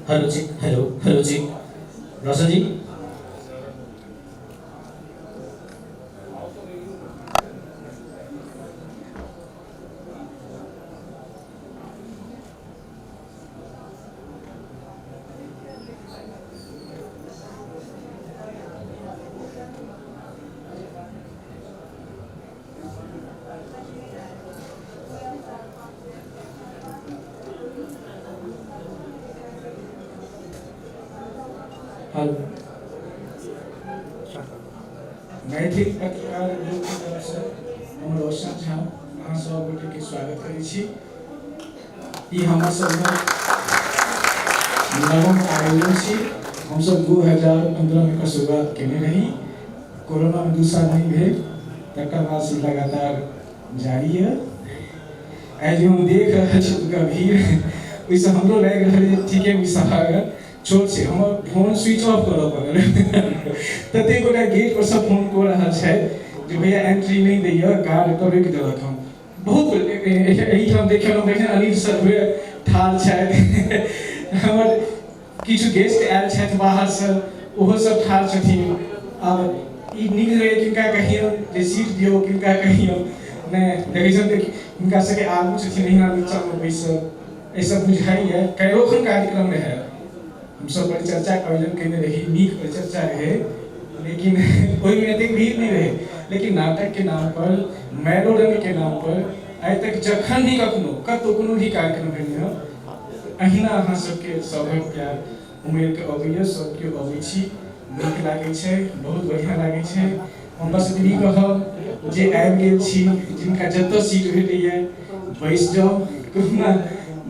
Hello ji, hello hello ji, Roshan ji. Hello. Maithil पत्रकार group के तरफ से हम रोशन झा अहाँ सब गोटे के स्वागत करै छी। ई हमर सबक नवम आयोजन छी। हमसब 2015 में एकर शुरुआत केने रही। कोरोना में 2 साल नहीं भेल, तकर बाद से लगातार जारी है। आइ जे हम देख रहल छी ओतुका भीड़, ओहिसँ हमरो लागि रहल जे ठीके ई सभागार छोट छै। हमर फोन स्विच ऑफ करऽ पड़ल, ततेक गोटा गेट पर सब फोन कऽ रहल छथि जे भैया एंट्री नहि दैया, गार्ड एतऽ रोकि देलक हन। बहुत एहिठाम देखियौ, अनिल सर हुए ठाढ़ छथि, हमर किछु गेस्ट आयल छथि बाहरसँ, ओहो सब ठाढ़ छथिन। आब ई नीक लगैए, किनका कहियौन जे सीट दियौ, किनका कहियौन नहि। देखै छियनि तऽ हिनका सबके आगू छथिन, एहिना नीचाँमे बैसल। एहिसँ बुझाइए काल्हिओखन कार्यक्रम रहै, हमसब परिचर्चाके आयोजन कयने रही, नीक परिचर्चा रहै, लेकिन ओहिमे एतेक भीड़ नहि रहै। लेकिन नाटकके नाम पर, मैलोरंगके नाम पर आइ तक जखन भी कखनो कतहु कोनो भी कार्यक्रम भेलै हँ, अहिना अहाँ सबके सभक प्यार उमड़ि कऽ अबैए। सब केओ अबै छी, नीक लागै छै, बहुत बढ़िआँ लागै छै। हम बस एतबी कहब जे आबि गेल छी, जिनका जतऽ सीट भेटैए बैस जाउ, कहुना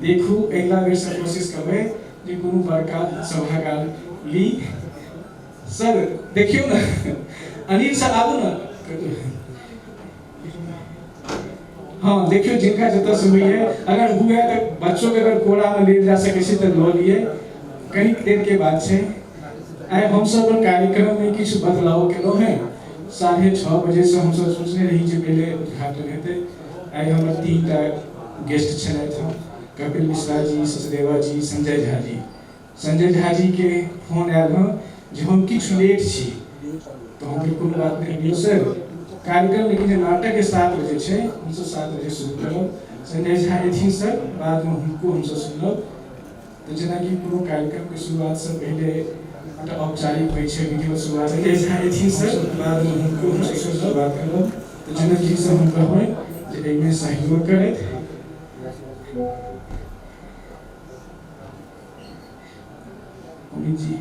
देखू। अगिला बेरसँ कोशिश करबै जे कोनो बड़का सभागार ली। सर देखियौ ने, अनिल सर आबू ने। हाँ देखियौ, जिनका जतऽ से होइए, अगर हुए तऽ बच्चोके अगर कोरामे लेल जा सकै छै तऽ लऽ लिए। कनिक देरके बात छै। आइ हमसब अपन कार्यक्रममे किछु बदलाव केलहुँ हेँ। 6:30 बजेसँ हमसब सोचने रही जे पहिले उद्घाटन हेतै। आइ हमर 3टा गेस्ट छलथि हँ, कपिल मिश्रा जी, सचदेवा जी, संजय झा जी। संजय झा जी के फोन आयल हँ जे हम किछु लेट छी, तऽ हम कोनो बात नहि अबियौ सर कार्यक्रम, लेकिन जे नाटक 7 बजे छै, हमसब 7 बजे शुरू करब। संजय झा एथिन सर, बादमे हुनको हमसब सुनब। तऽ जेनाकि कोनो कार्यक्रमके शुरुआतसँ पहिले एकटा औपचारिक होइ छै विधिवत शुरुआत, संजय झा एथिन सर, बादमे हुनको हमसब शुरुआत करब। तऽ जनक जीसँ हम कहबै जे एहिमे सहयोग करथि। अमित जी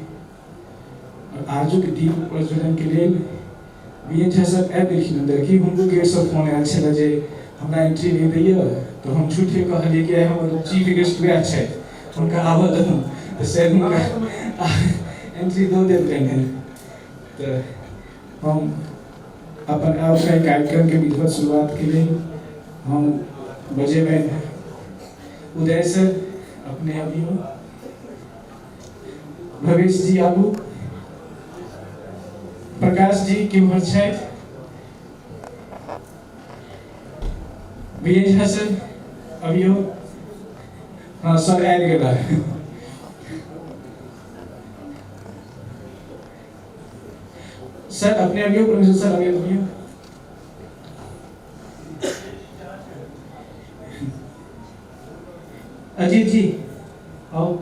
और आजुक दीप प्रज्वलन के लेल बी एन झा सर आबि गेलखिन अन्दर की हुनको गेटसँ फोन आयल छलै जे हमरा एंट्री नहि दैए, तऽ हम झूठे कहलियै कि आइ हमर चीफ गेस्ट वएह छथि, हुनका आबऽ दहूँ, तऽ शायद हुनका एंट्री दऽ देलकनि हेँ। तऽ हम अपन आजुक कार्यक्रमके विधिवत शुरुआतके लेल हम बजेबनि उदय सर, अपने अबियौ, भवेश जी आबू, प्रकाश जी केम्हर छथि, विजय झा सर अबियौ। हँ सर आबि गेला। सर अपने अबियौ, परमेश्वर सर अबियौ अबियौ। अजीत जी आओ,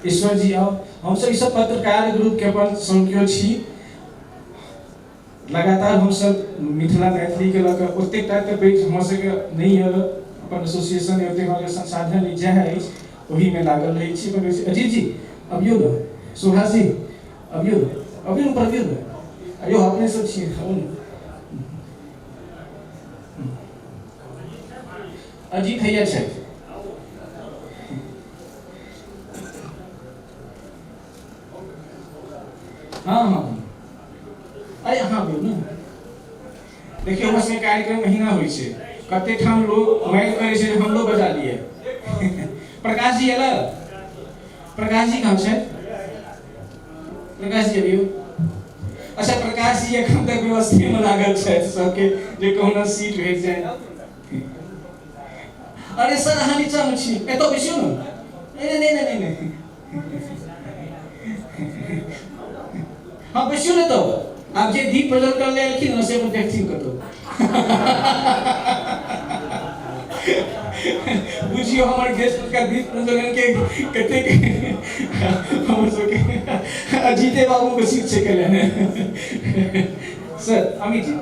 ईश्वर जी आओ। हमसब ई सब पत्रकार ग्रुप के अपन संग छी। लगातार हमसब मिथिला मैथिली के लऽ कऽ ओतेक टा तऽ पैघ हमर सबके नहि यऽ अपन एसोसिएशन, ओतेक हमरा संसाधन नहि, जएह अछि ओहीमे लागल रहै छी। अजीत जी अबियौ ने, सुभाष जी अबियौ ने, अबियौ ने, अबियौ ने, अयौ अपने सब छियै, आउ ने। अजीत हैया छथि। हँ हँ, अरे अहाँ अबियौ ने। देखियौ हमर सबके कार्यक्रम एहिना होइ छै, कते ठाम लोग मारि करै छै हमरो बजा लिए। प्रकाश जी एला? प्रकाश जी कहाँ छै? प्रकाश जी अबियौ। अच्छा प्रकाश जी एखन तक व्यवस्थे में लागल छथि सबके जे कहुना सीट भेट जाए। अरे सर अहाँ नीचा में छी, एतऽ बैसियौ ने। नहीं नहीं नहीं नहीं नहीं, हाँ बैसियौ ने। तब आब जे दीप प्रज्वल कर ले एलखिन ने से अपन देखथिन कतौ। बुझियौ हमर गेस्ट के दीप प्रज्वलन के कतेक हमर सबके अजीते बाबू के सीट छै कल्याण। सर अमित जी,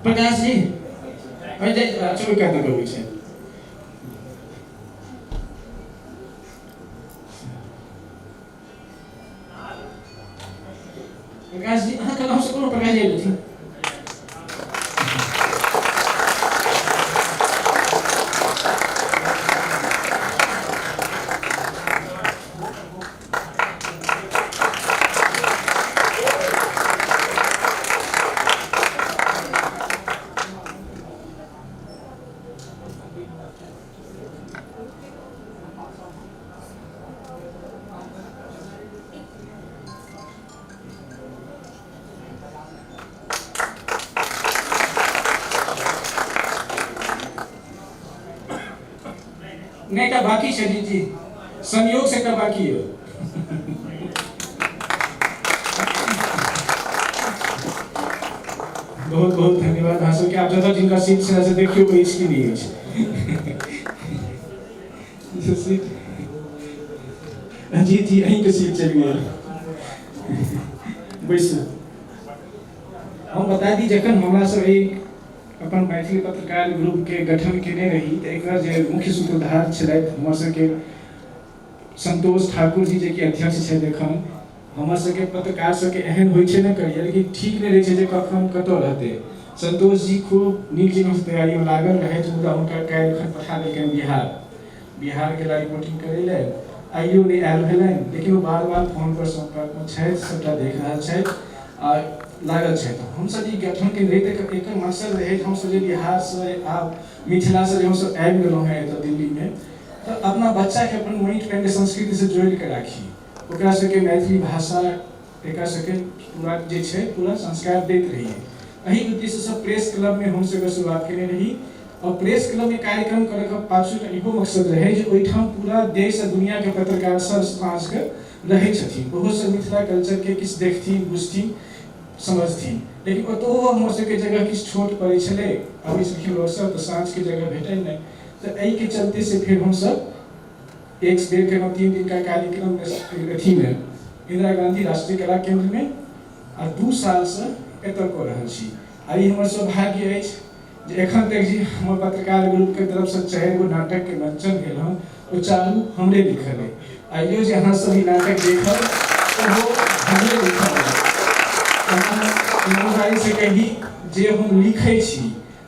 प्रकाश जी, अरे अच्छा कतऽ कहबै छै। प्रकाश जी अहाँ कहलहुँ से कोनो प्रकाश जी आयल। नहि, एकटा बाकी छै जी जी, संयोग से एकटा बाकी है। बहुत बहुत धन्यवाद अहाँ सबके। आब जतऽ जिनका सीट छै से देखियौ अछि कि नहि अछि सीट। अजीत जी अहीँके सीट चलि गेल, बैसू। हम बता दी, जखन हमरा सब एक अपन मैथिली पत्रकार ग्रुपके गठन केने रही तऽ एकर जे मुख्य सूत्रधार छलथि हमर सबके संतोष ठाकुर जी, जेकि अध्यक्ष छथि एखन। हमर सबके पत्रकार सबके एहन होइ छै ने करियर कि ठीक नहि रहै छै जे कखन कतऽ रहतै। संतोष जी खूब नीक जकाँ तैयारीमे लागल रहथि, मुदा हुनका काल्हि एखन पठा देलकनि बिहार, बिहार गेला रिपोर्टिंग करै लए, आइयो नहि आयल भेलनि। लेकिन ओ बार बार फोन पर सम्पर्कमे छथि, सबटा देख रहल छथि आ लागल छथि। हमसब ई गठन केने रही तऽ एकर मकसद रहै जे हमसब जे बिहारसँ आ मिथिलासँ जे हमसब आबि गेलहुँ हेँ एतऽ दिल्लीमे, तऽ अपना बच्चाके अपन माटि पानिके संस्कृतिसँ जोड़िके राखी, ओकरा सबके मैथिली भाषा एकरा सबके पूरा जे छै पूरा संस्कार दैत रहियै। एहि उद्देश्यसँ प्रेस क्लबमे हमसब शुरुआत केने रही। और प्रेस क्लब में कार्यक्रम करे के पाछू इहो मकसद रहे जे ओहिठाम पूरा देश आ दुनिया के पत्रकार सब समाज के रहै छथिन, ओहो सब मिथिला कल्चर के किछु देखथिन, बुझथिन, समझथिन। लेकिन ओतहो हमर सबके जगह किछु छोट पड़ै छलै, अबै छलखिन लोक सब तऽ साँझ के जगह भेटै नहि, तऽ एहिके चलते से फेर हमसब एक बेर केलहुँ 3 दिन का कार्यक्रम अथीमे इंदिरा गांधी राष्ट्रीय कला केंद्रमे, आ 2 सालसँ एतऽ कऽ रहल छी। आ ई हमर सौभाग्य अछि जे एखन तक जे हमर पत्रकार ग्रुपके तरफसँ 4 गो नाटकके मंचन भेल हन, ओ चारू हमरे लिखल अइ। आइयो जे अहाँ सब ई नाटक देखब ओहो हमरे लिखल अइ। ईमानदारीसँ कही जे हम लिखै छी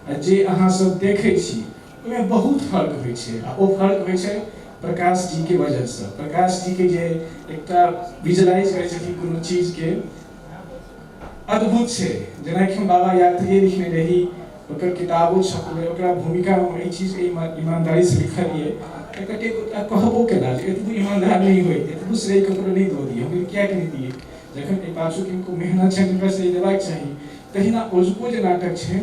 आ जे अहाँ सब देखै छी ओहिमे बहुत फर्क होइ छै, आ ओ फर्क होइ छै प्रकाश जीके वजहसँ। प्रकाश जीके जे एकटा विजुअलाइज करै छथिन कोनो चीजके, अद्भुत छै। जेनाकि हम बाबा यात्रीए लिखने रही, ओकर किताबो छपलै, ओकरा भूमिकामे हम एहि चीजके ईमानदारीसँ लिखलियै। तऽ कतेक गोटा कहबो केला जे एतबो ईमानदार नहि होइ, एतबो श्रेय ककरो नहि दऽ दियै। हम किएक नहि दियै जखन एहि पाछू किनको मेहनत छनि, हुनका श्रेय देबाक चाही। तहिना औजुको जे नाटक छै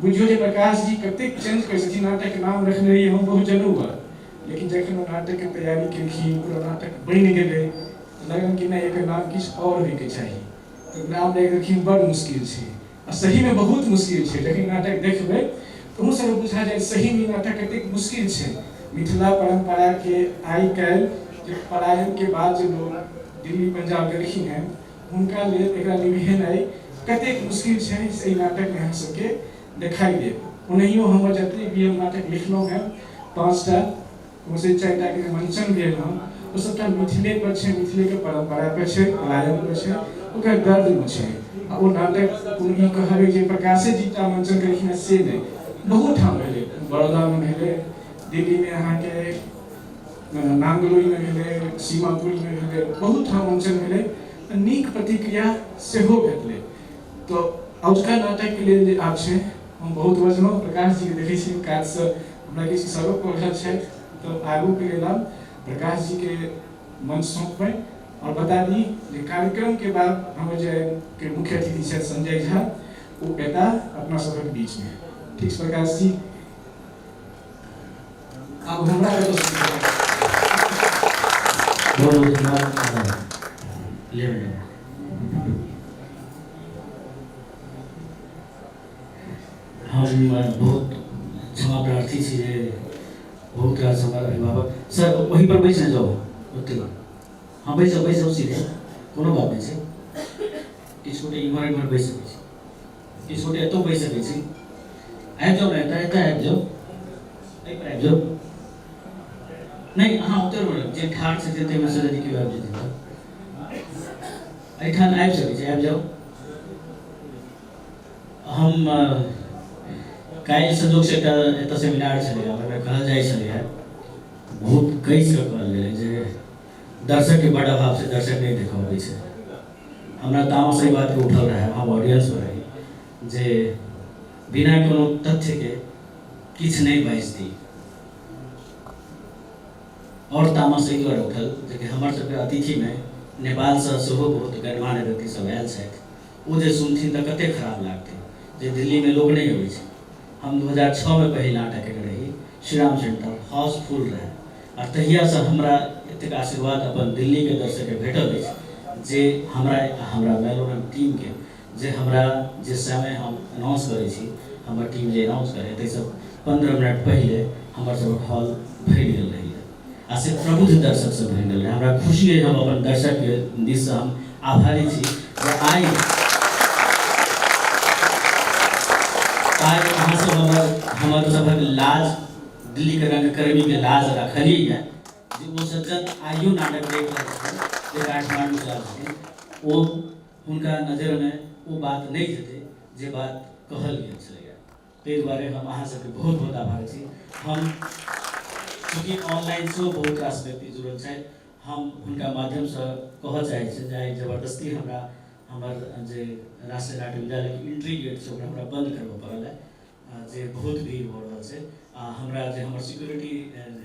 बुझियौ जे प्रकाश जी कतेक चेंज करै छथिन। नाटकके नाम रखने रहियै हम बहुत जनुआ, लेकिन जखन ओ नाटकके तैयारी केलखिन, पूरा नाटक बनि गेलै, तऽ लगलनि कि नहि, एकर नाम किछु आओर होइके चाही। तऽ नाम राखि देलखिन बड़ मुश्किल छै, आ सहीमे बहुत मुश्किल छै। जखन नाटक देखबै तऽ अहूँ सबके बुझा जायत सहीमे ई नाटक कतेक मुश्किल छै। मिथिला परम्पराके आइ काल्हि जे पलायनके बाद जे लोक दिल्ली पंजाब गेलखिन हेँ, हुनका लेल एकरा निभेनाइ कतेक मुश्किल छै से एहि नाटकमे अहाँ सबके देखाइ देत। ओनाहियो हमर जतेक भी हम नाटक लिखलहुँ हेँ, 5टा ओहिसँ 4टाके जे मंचन भेल हँ, ओ सबटा मिथिले पर छै, मिथिलेके परम्परा पर छै, पलायन पर छै, ओकर दर्दमे छै। आ ओ नाटक कोनो ई कहबै जे प्रकाशे जी टा मंचन केलखिन हेँ से नहि, बहुत ठाम भेलै। बड़ौदामे भेलै, दिल्लीमे अहाँके नांगलोईमे भेलै, सीमापुरमे भेलै, बहुत ठाम मंचन भेलै, नीक प्रतिक्रिया सेहो भेटलै। तऽ अजुका नाटकके लेल जे आब छै, हम बहुत बजलहुँ। प्रकाश जीके देखै छी काजसँ हमरा किछु इशारो कऽ रहल छथि, तऽ आगूके लेल आब प्रकाश जीके मंच सौंपबै। आओर बता दी जे कार्यक्रमके बाद हमर जे के मुख्य अतिथि छथि संजय झा, ओ एता अपना सबक बीचमे। ठीक प्रकाश जी, आब हमरा कतौ बहुत बहुत धन्यवाद। ले हम बहुत क्षमा प्रार्थी छी जे बहुत रास हमर अभिभावक सर वही पर बैस ने जाउ ओते। हाँ, बैस जाउ, बैस जाउ सीधे, कोनो बात नहि छै। किछु गोटे इम्हर इम्हर बैस सकै छी, किछु गोटे एतौ बैस सकै छी। आबि जाउ ने एतऽ, एतऽ आबि जाउ, एहि पर आबि जाउ। नहि, अहाँ ओतऽ जे ठाढ़ छथिन ताहिमे से यदि केओ आबि जेथिन तऽ एहिठाम आबि सकै छी, आबि जाउ। हम काल्हि संजोगसँ एकटा एतऽ सेमिनार छलैए, ओहिमे कहल जाइ छलैए, बहुत कसि कऽ कहल गेलै जे दर्शकके बड अभाव छै, दर्शक नहि देखऽ अबै छै। हमरा तामस एहि बातके उठल रहए, हम ऑडियंसमे रही, जे बिना कोनो तथ्यके किछु नहि बाजि दी। आओर तामस एहि दुआरे उठल जेकि हमर सबके अतिथिमे नेपालसँ सेहो बहुत गणमान्य व्यक्ति सब आयल छथि, ओ जे सुनथिन तऽ कतेक खराब लागतै जे दिल्लीमे लोक नहि अबै छै। हम 2006मे पहिल नाटक केने रही श्रीराम सेंटर, हाउसफुल रहै। आओर तहियासँ हमरा एतेक आशीर्वाद अपन दिल्लीके दर्शकके भेटल अछि जे हमरा हमरा मैलोरंग टीमके जे हमरा जे समय हम अनाउंस करै छी, हमर टीम जे अनाउंस करै ताहिसँ 15 मिनट पहिले हमर सबक हॉल भरि गेल रहैए, आ से प्रबुद्ध दर्शक सब भरि गेल रहै। हमरा खुशी अइ, हम अपन दर्शकके दिससँ हम आभारी छी जे आइ आइ अहाँ सब हमर हमर सभक लाज, दिल्लीके रंगकर्मीके लाज रखलियै जे ओ सज्जन आइयो नाटक देख रहल छथिन, जे काठमाण्डूसँ आयल छथिन, ओ हुनका नजरिमे ओ बात नहि जेतै जे बात कहल गेल छलैए। ताहि दुआरे हम अहाँ सबके बहुत बहुत आभारी छी। हम चूँकि ऑनलाइन सेहो बहुत रास व्यक्ति जुड़ल छथि, हम हुनका माध्यमसँ कहऽ चाहै छी जे आइ जबरदस्ती हमरा हमर जे राष्ट्रीय नाट्य विद्यालयके एंट्री गेट छै ओकरा हमरा बन्द करबऽ पड़ल है, जे बहुत भीड़ भऽ रहल छै। आ हमरा जे हमर सिक्योरिटी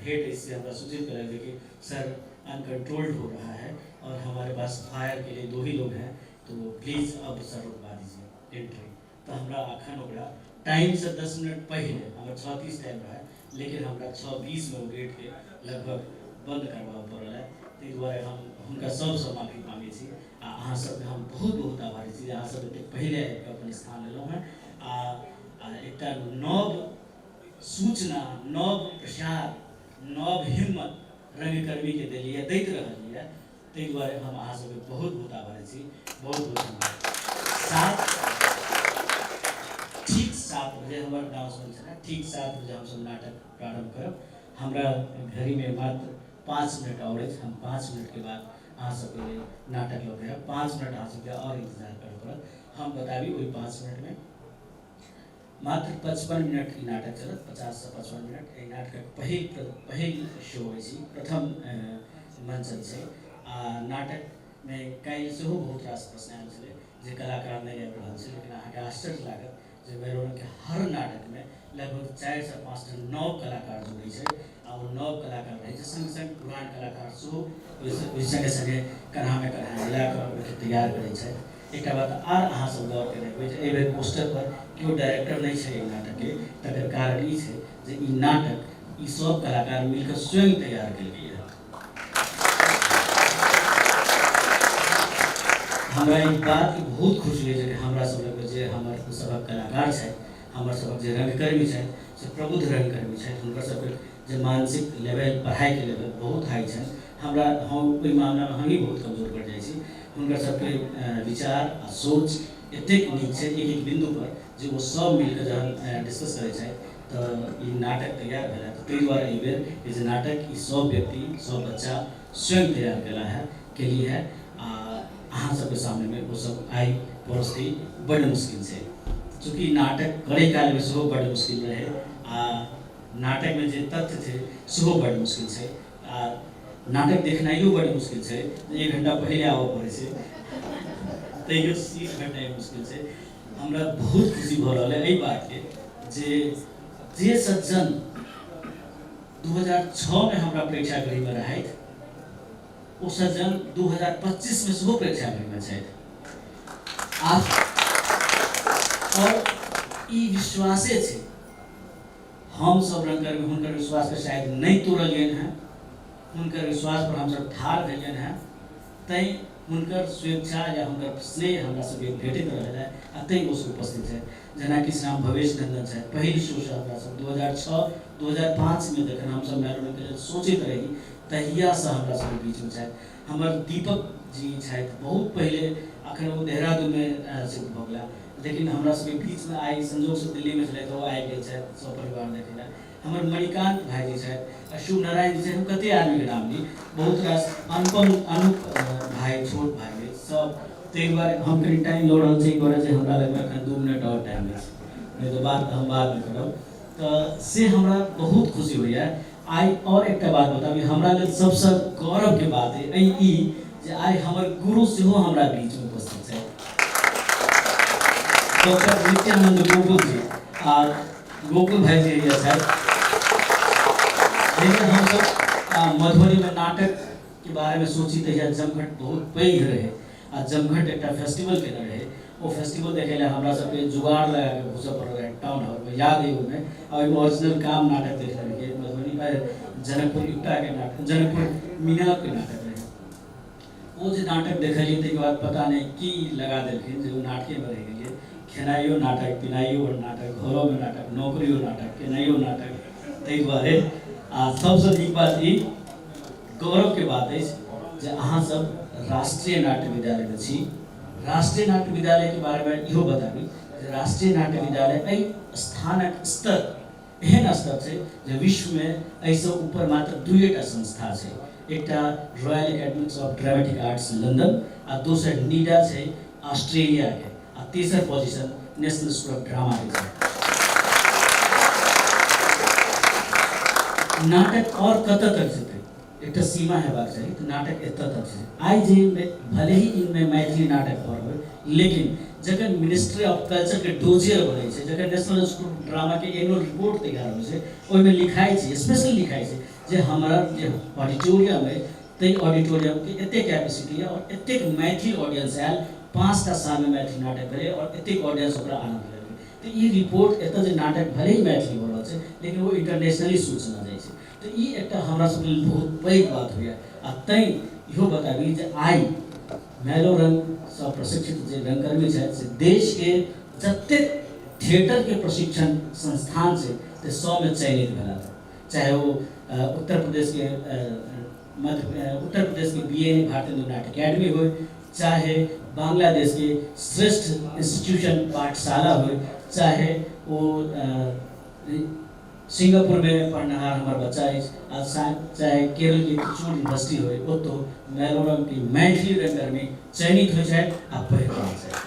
हेड अछि से हमरा सूचित कयलक जे कि सर अनकंट्रोल्ड हो रहा है और हमारे पास फायर के लिए 2 ही लोग हैं, तो प्लीज़ अब सर रुकवा दीजिए एंट्री। तऽ हमरा अखन ओकरा टाइमसँ 10 मिनट पहिले, हमर 6:30 टाइम रहै, लेकिन हमरा 6:20मे ओ गेटके लगभग बन्द करबाबऽ पड़ल है। ताहि दुआरे हम हुनका सबसँ माफी माँगै छी आ अहाँ सबके हम बहुत बहुत आभारी छी जे अहाँ सब एतेक पहिले आबिकऽ अपन स्थान लेलहुँ हेँ आ एकटा नव सूचना, नव प्रसार, नव हिम्मत रंगकर्मीके देलियै, दैत रहलियै। ताहि दुआरे हम अहाँ सबके बहुत बहुत आभारी छी। बहुत बहुत धन्यवाद। ठीक 7 बजे हमर अनाउंसमेंट छलै, ठीक 7 बजे हमसब नाटक प्रारम्भ करब। हमरा घड़ीमे मात्र 5 मिनट आओर अछि, हम 5 मिनटके बाद अहाँ सबके लेल नाटक लऽ के आयब। 5 मिनट अहाँ सबके आओर इन्तजार करऽ पड़त। हम बताबी ओहि 5 मिनटमे मात्र 55 मिनट ई नाटक चलत, 50 से 55 मिनट। एहि नाटकक पहिल पहिल शो अछि, प्रथम मंचन छै। आ नाटकमे काल्हि सेहो बहुत रास प्रश्न आयल छलै जे कलाकार नहि आबि रहल छै, लेकिन अहाँके आश्चर्य लागत जे मैलोरंगके हर नाटकमे लगभग 4 से 5 टा नव कलाकार जुड़ै छै आ ओ नव कलाकार रहै छै, सङ्ग सङ्ग पुरान कलाकार सेहो ओहि सङ्गे सङ्गे कन्हामे कन्हा मिला कऽ ओहिके तैयार करै छथि। एकटा बात आर अहाँ सब गौर केने हेबै जे एहि बेर पोस्टर पर केओ डायरेक्टर नहि छै एहि नाटकके। तकर कारण ई छै जे ई नाटक ई सब कलाकार मिलकर स्वयं तैयार केलकै। हमरा ई बात बहुत खुशी होइ छै कि हमरा सबके जे हमर सबक कलाकार छथि, हमर सबक जे रंगकर्मी छथि से प्रबुद्ध रंगकर्मी छथि। हुनकर सबके जे मानसिक लेवल, पढ़ाइके लेवल बहुत हाई छनि। हमरा हम ओहि मामलामे हमही बहुत कमजोर पड़ि जाइ छी। हुनकर सबके विचार आ सोच एतेक नीक छै एक एक बिन्दुपर जे ओ सब मिलके जहन डिस्कस करै छथि तऽ ई नाटक तैयार भेल। तऽ ताहि दुआरे एहि बेर ई जे नाटक ई सब व्यक्ति, सब बच्चा स्वयं तैयार केला है केली है आ अहाँ सबके सामनेमे ओ सब आइ परोसतै। बड्ड मुश्किल छै, चूँकि नाटक करै कालमे सेहो बड्ड मुश्किल रहै आ नाटकमे जे तथ्य छै सेहो बड्ड मुश्किल छै आ नाटक देखनाइयो बड्ड मुश्किल छै। एक घंटा पहिले आबऽ पड़ै छै, तैयो सीट भेटनाइ मुश्किल छै। हमरा बहुत खुशी भऽ रहल है एहि बातके जे जे सज्जन 2006 मे हमरा प्रेक्षागृहमे रहथि, ओ सज्जन 2025 मे सेहो प्रेक्षागृहमे छथि। आ आओर ई विश्वासे छै, हम सब रंगकर्मी हुनकर विश्वासके शायद नहि तोड़लियनि हेँ, हुनकर विश्वास पर हमसब ठाढ़ भेलियनि हेँ, तैँ हुनकर स्वेच्छा या हुनकर स्नेह हमरा सबके भेटैत रहल है आ तैँ ओ सब उपस्थित छथि। जेनाकि श्री भवेश नंदन छथि, पहिल शोसँ हमरा सब 2006 2005 मे जखन हमसब मैलोरंगके लेल सोचैत रही तहियासँ हमरा सबके बीचमे छथि। हमर दीपक जी छथि, बहुत पहिले, अखन ओ देहरादूनमे शिफ्ट भऽ गेला, लेकिन हमरा सबके बीचमे आइ संजोगसँ दिल्लीमे छलथि, ओ आबि गेल छथि सब परिवार देखै लए। हमर मणिकांत भाईजी छथि, शुभ नारायण जी छथि, हम कते आदमीके नाम ली, बहुत रास अनुपम अनुप भाई, छोट भाई अछि सब। ताहि दुआरे हम कनि टाइम लऽ रहल छी एहि दुआरे जे हमरा लगमे एखन 2 मिनट आओर टाइम अछि, नहि तऽ बात हम बादमे करब। तऽ से हमरा बहुत खुशी होइए। आइ आओर एकटा बात बताबी, हमरा लेल सबसँ गौरवके बात अइ ई जे आइ हमर गुरु सेहो हमरा बीचमे उपस्थित छथि, डॉक्टर नित्यानंद गोकुल जी आ गोकुल भाई जी छथि। जहिया हमसब मधुबनीमे नाटकके बारेमे सोची तहिया जमघट बहुत पैघ रहै आ जमघट एकटा फेस्टिवल केने रहै। ओ फेस्टिवल देखै लए हमरा सबके जुगाड़ लगाके घुसऽ पड़ल रहै टाउन हॉलमे, याद अइ ओहिमे। आ ओहिमे ओरिजिनल काम नाटक देखने रहियै, मधुबनी जनकपुर युक्ताके नाटक, जनकपुर मीनाके नाटक रहै। ओ जे नाटक देखलियै ताहिके बाद पता नहि की लगा देलखिन जे ओ नाटकेमे रहि गेलियै। खेनाइयो नाटक, पिनाइयो नाटक, घरोमे नाटक, नौकरियो नाटक, केनाइयो नाटक। ताहि दुआरे आ सबसँ नीक बात ई गौरवके बात अछि जे अहाँसब राष्ट्रीय नाट्य विद्यालयमे छी। राष्ट्रीय नाट्य विद्यालयके बारेमे इहो बताबी जे राष्ट्रीय नाट्य विद्यालय एहि स्थानक स्तर एहन स्तर छै जे विश्वमे एहिसँ ऊपर मात्र दुइएटा संस्था छै, एकटा Royal Academy of Dramatic Arts London आ दोसर नीडा छै ऑस्ट्रेलियाके, आ तेसर पोजिशन नेशनल स्कूल ऑफ ड्रामाके छै। नाटक आओर कतऽ तक जेतै, एकटा सीमा हेबाक चाही, तऽ नाटक एतऽ तक छै। आइ जे भले ही इनमे मैथिली नाटक भऽ रहल, लेकिन जखन मिनिस्ट्री ऑफ कल्चरके डोजियर बनै छै, जखन नेशनल स्कूल ऑफ ड्रामाके एनुअल रिपोर्ट तैयार होइ छै, ओहिमे लिखाइ छै, स्पेशल लिखाइ छै जे हमरा जे ऑडिटोरियम अइ ताहि ऑडिटोरियमके एतेक कैपेसिटी अइ आओर एतेक मैथिल ऑडियंस आयल, 5टा सालमे मैथिली नाटक भेलै आओर एतेक ऑडियंस ओकरा आनन्द लेलकै। तऽ ई रिपोर्ट एतऽ जे नाटक भले ही मैथिली भऽ रहल छै लेकिन ओ इंटरनेशनली सूचना जाइ छै। तऽ ई एकटा हमरा सबके लेल बहुत पैघ बात होइए। आ तैँ इहो बताबी जे आइ मैलोरंगसँ प्रशिक्षित जे रंगकर्मी छथि से देशके जतेक थिएटरके प्रशिक्षण संस्थान छै ते सबमे चयनित भेला, चाहे ओ उत्तर प्रदेशके मध्य उत्तर प्रदेशके बी एन ए भारतेंदु नाट्य अकेडमी होइ, चाहे बांग्लादेशके श्रेष्ठ इंस्टीट्यूशन पाठशाला होइ, चाहे ओ सिंगापुरमे पढ़निहार हमर बच्चा अछि आ चाहे केरलके त्रिचूर यूनिवर्सिटी होइ, ओतौ मैलोरंगके मैथिली रंगकर्मी चयनित होइ छथि आ पढ़ि रहल छथि।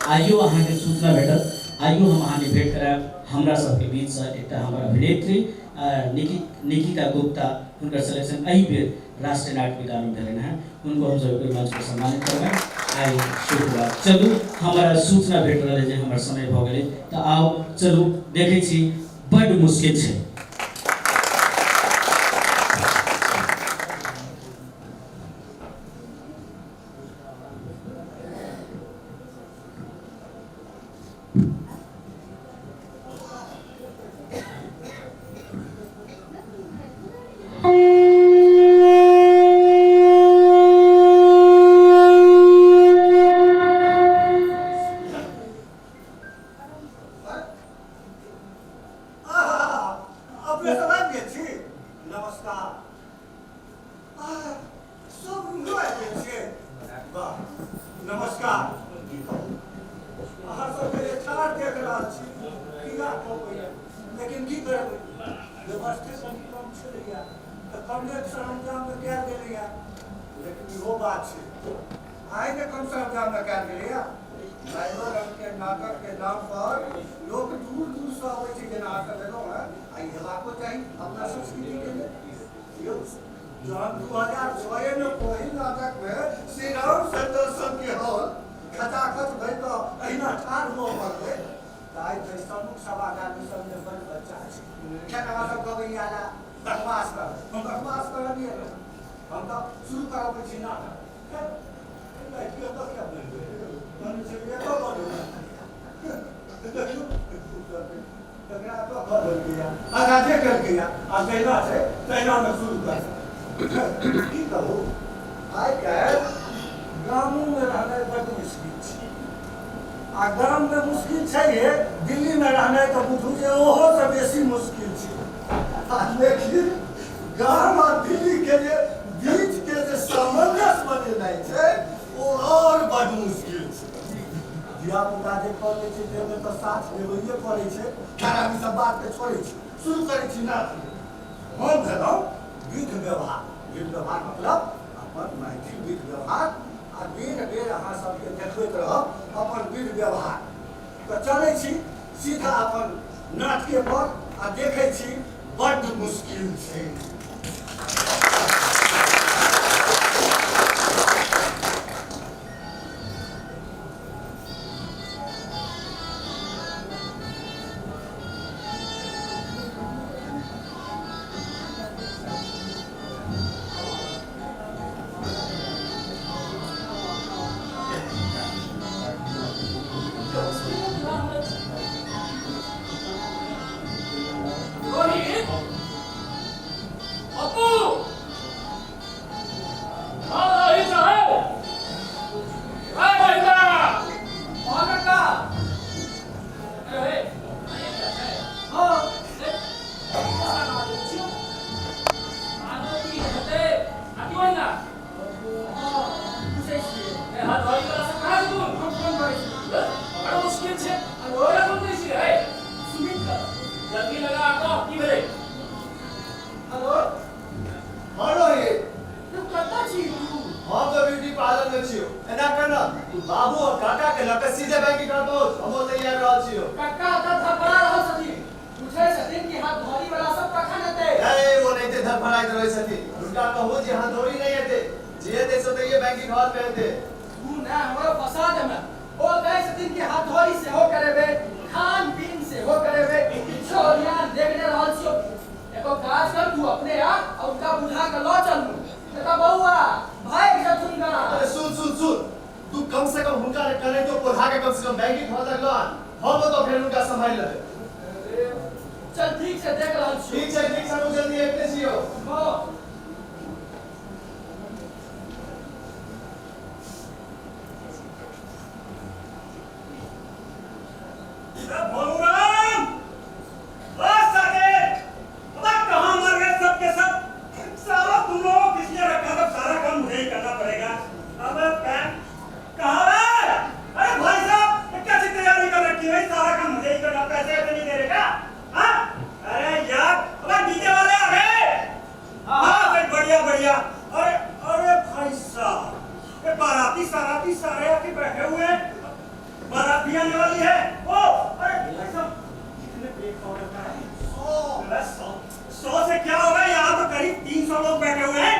आइयो अहाँके सूचना भेटत, आइयो हम अहाँके भेंट करायब। हमरा सबके बीचसँ एकटा हमर अभिनेत्री निकिता गुप्ता, हुनकर सिलेक्शन एहि बेर राष्ट्रीय नाट्य विद्यालयमे भेलनि हेँ, हुनको हमसब ओहि मंच पर सम्मानित करबनि आइ शुक्रवार। चलू, हमरा सूचना भेट रहल है जे हमर समय भऽ गेलै, तऽ आउ चलू देखै छी, बड्ड मुश्किल छै। गेलैया। लेकिन इहो बात छै, आइ ने कम सरजामे कयल गेलैया। नयो रंगके नाटकके नाम पर लोक दूर दूरसँ अबै छै, जेना अहाँ सब एलहुँ हेँ, आ ई हेबाको चाही अपना संस्कृतिके लेल। यौ, जहन 2006 मे पहिल नाटकमे श्री राम सेंटर सबके हॉल खचाखच भरि कऽ अहिना ठाढ़ हुअ पड़लै, तऽ आइ धरि सम्मुख सभागार सबमे बड़ बच्चा छै। खैर, अहाँ सब कहबै आला बकवास कर, हम बकवास करऽ नहि एलहुँ, हम तऽ शुरू करबै छी नाटक। खैर, एतऽ किया बनि गेलै? बनै छै एतऽ बनै, देखियौ तकरा एतऽ कऽ देलकैया, आगाँ जे केलकैया आ जहिना छै तहिनामे शुरू कर। की कहू, आइ काल्हि गामोमे रहनाइ बड्ड मुश्किल छै, आ गाममे मुश्किल छै हे, दिल्लीमे रहनाइ तऽ बुझू जे ओहोसँ बेसी मुश्किल छै। आ लेकिन गाम आ दिल्लीके जे बीचके जे सामंजस्य बनेनाइ छै, ओ आओर बड्ड मुश्किल छै। धियापुता जे कऽ लै छै ताहिमे तऽ साथ देबैए पड़ै छै। खैर, हम ई सब बातके छोड़ै छी, शुरू करै छी नाच। हम भेलहुँ विध व्यवहार। विध व्यवहार मतलब अपन मैथिल विध व्यवहार, आ बेर बेर अहाँ सबके देखबैत रहब अपन विध व्यवहार। तऽ चलै छी सीधा अपन नाटके पर आ देखै छी बड्ड मुश्किल छै। रोहित, पप्पू, हाँ रोहित साहब, अरे रोहिता, हाँ काका। अरे हाँ। आनो की हेतै आ की होइना? हाँ, पूछै छियै। ए हाथ धोइ वाला सब कहाँ छै? हम फोन करै छी। बड़ा मुश्किल छै। हेलो। केकरा फोन करै छियै? हे। सुमित का। जल्दी लगा कह, की भेलै? हेलो। हाँ रोहित। तू कतऽ छी तू? हम तऽ ब्यूटी पार्लर में छियो। एना कर न, तू बाबू और काका के लऽ के सीधे बैंक के पहुँच, हम ओतऽ आबि रहल छियो। काका तऽ धड़फड़ा रहल छथिन, पूछै छथिन कि हाथ धोरी वाला सब कखन एतै। अरे, ओ नहिते धड़फड़ाइत रहै छथिन। हुनका कहू जे हथौड़ी नहि हेतै, जे हेतै से ओतहिये बैंकिंग हॉल में हेतै। तू ने हमरा फंसा देमे। ओ कहै छथिन कि हथौड़ी सेहो करेबै, खान पीन सेहो करेबै, किछो अभियान देख नहि रहल छियौ। एगो काज कर, तू अपने आ आ हुनका बुझा के लऽ चलू, नहीं तऽ बौआ भागि जेथुन गा। अरे सुन सुन सुन, तू कम से कम हुनका कनेक्टो पोधा के कम से कम बैंकिंग हॉल तक लऽ आन, हम ओतऽ फेर हुनका सम्हारि लेबै। अरे चल, ठीक छै, देख रहल छियौ। ठीक छै, ठीक छै, हम जल्दी आबिते छियौ। हँ। भोलूराम, बस साकेत, अबे कहाँ मर गए सब के सब? साला तुम लोगों को किसने रखा था? सारा काम मुझे ही करना पड़ेगा। अबे पैन कहाँ है? अरे भाई साहब, ये कैसी तैयारी कर रखी है भाई? सारा काम मुझे ही करना, पैसे ऐसे नहीं दे रहे क्या? हाँ? अरे यार, अबे डीजे वाले आ गए। हाँ भाई, बढ़िया बढ़िया। अरे अरे भाई साहब, ये बाराती साराती सारे आके बैठे हुए हैं, बारात भी आने वाली है। ओ अरे भाई साहब, कितने प्लेट का ऑर्डर करा है? 100। बस 100, 100 से क्या होगा, यहाँ तो करीब 300 लोग बैठे हुए हैं।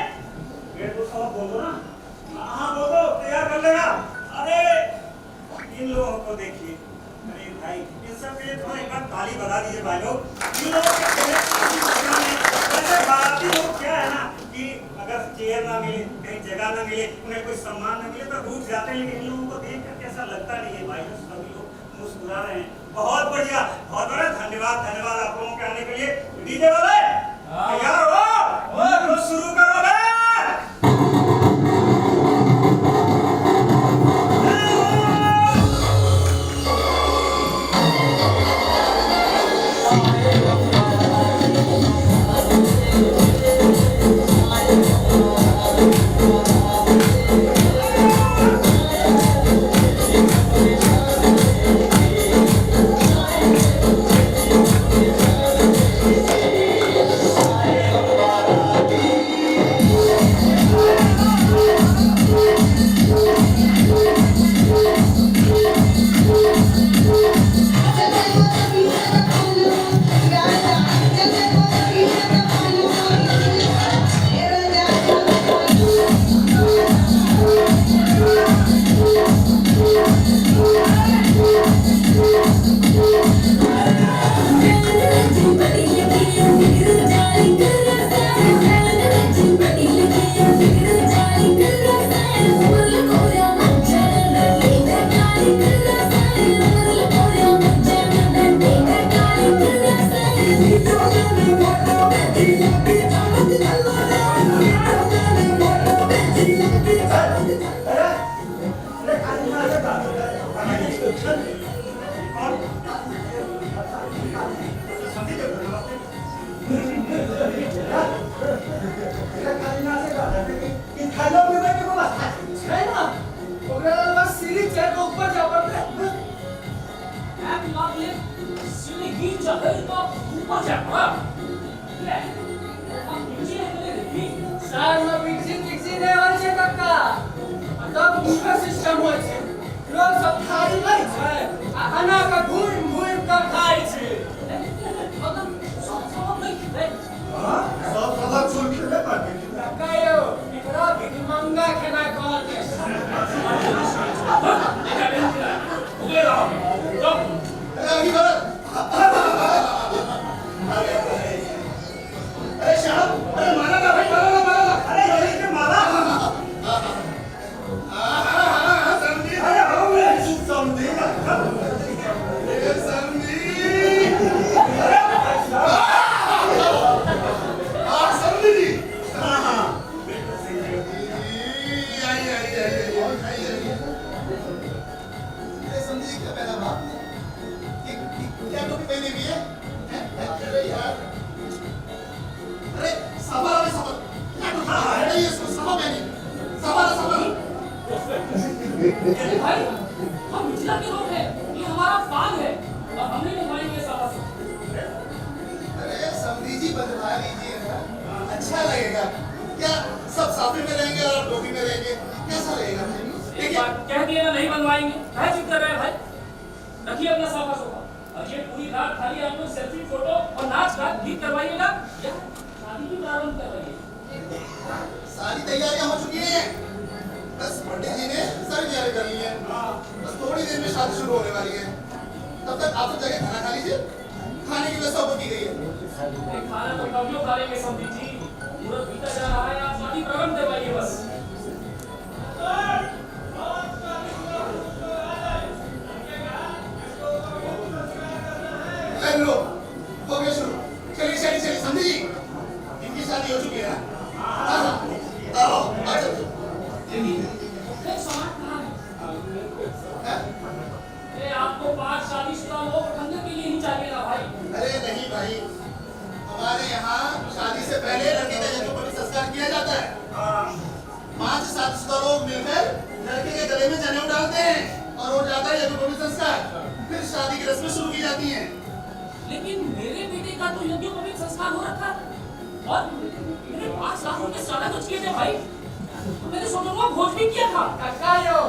150 बोल दो ना। हाँ बोल दो, तैयार कर लेगा। अरे इन लोगों को देखिए, अरे भाई इन सब के लिए थोड़ा एक बार ताली बजा दीजिए भाई लोग। इन लोगों के चेहरे पर वैसे बाराती लोग क्या है ना कि अगर चेयर ना मिले, कहीं जगह ना मिले, उन्हें कोई सम्मान ना मिले तो रूठ जाते हैं, लेकिन इन लोगों को देख करके ऐसा लगता नहीं है भाई लोग, सभी लोग मुस्कुरा रहे हैं। बहुत बढ़िया, बहुत बढ़िया, धन्यवाद धन्यवाद आप लोगों के आने के लिए। डीजे वाले तैयार हो तो शुरू करो बे। Thank अरे अरे खाली मारे का खाना पीबै के व्यवस्था छै ना, ओकरा लेल बस सीढ़ी चढ़ि कऽ ऊपर जाय पड़तै। 1 लाख ले सीढ़ी चढ़ तो ऊपर जाय पड़ा। ले हम नीचे ले रही। शहर में मिक्सी तिक्सी नहि होइ छै कक्का, तब बूफे सिस्टम होइ छै। लोग सब थारी लै छै आ एना कऽ घुमि घुमि कऽ खाइ छै। मतलब सब सब नहीं खेतै। हां, सब सबक सुन खेबे करतै। कक्का यौ, एकरा भिखमंगा खेनाइ कहल जाइ छै। देखा नहीं उगले रहो जाओ। अरे अभी भरत, अरे अरे श्याम, अरे मारा ना भाई, मारा ना, मारा ना। अरे ये के मारा। हाँ हाँ हाँ हाँ समझी। अरे हो गए। समझी, अरे समझी, हाँ समझी जी। हां हां आइए आइए आइए आइए आइए। अरे समझी जी, क्या पहना हुआ आपने? क्या टोपी पहनी हुई है? अरे यार, अरे सफर, अरे सफर, क्या टोपी पहनी है इसको? सफर पहनी, सफर सफर। अरे भाई, हम मिथिला के लोग हैं, ये हमारा पान है और हमने बनवाएंगे सारा सब। अरे समधी जी, बदलवा लीजिए ना, अच्छा लगेगा। क्या सब साफी में रहेंगे और आप टोपी में रहेंगे, कैसा लगेगा भाई? एक देखिए बार कह दिया ना नहीं बनवाएंगे, क्या जिद कर रहे हैं भाई? रखिए अपना साफा सोफा और ये पूरी रात खाली आप लोग सेल्फी फोटो और नाच गान गीत करवाइएगा या शादी भी प्रारंभ करवाइए। सारी तैयारियां हो चुकी हैं, बस पंडित जी ने सारी तैयारी कर ली है। बस थोड़ी देर में शादी शुरू होने वाली है। तब तक आप सब जगह खाना खा लीजिए, खाने की व्यवस्था ऊपर की गई है। अरे खाना तो कभी खा लेंगे समधी जी, मुहूर्त बीता जा रहा है, आप शादी प्रारंभ करवाइए बस। अरे लो, हो गया शुरू। चलिए चलिए चलिए समझी जी, इनकी शादी हो चुकी है ना? हाँ हाँ, आओ अच्छा। मुख्य सामान कहाँ है? हैं? अरे आपको 5 शादीशुदा लोग ठंडे के लिए ही चाहिए ना भाई। अरे नहीं भाई, हमारे यहाँ शादी से पहले लड़के का यज्ञोपवीत संस्कार किया जाता है। 5 शादीशुदा लोग मिलकर लड़के के गले में जनेऊ डालते हैं और हो जाता है यज्ञोपवीत संस्कार। फिर शादी की रस्में शुरू की जाती हैं। लेकिन मेरे बेटे का तो यज्ञोपवीत संस्कार हो रखा है और मेरे 5 लाख रुपए सादा खर्च किए थे भाई, तो मैंने सोचूंगा भोज भी किया था। कक्का यौ,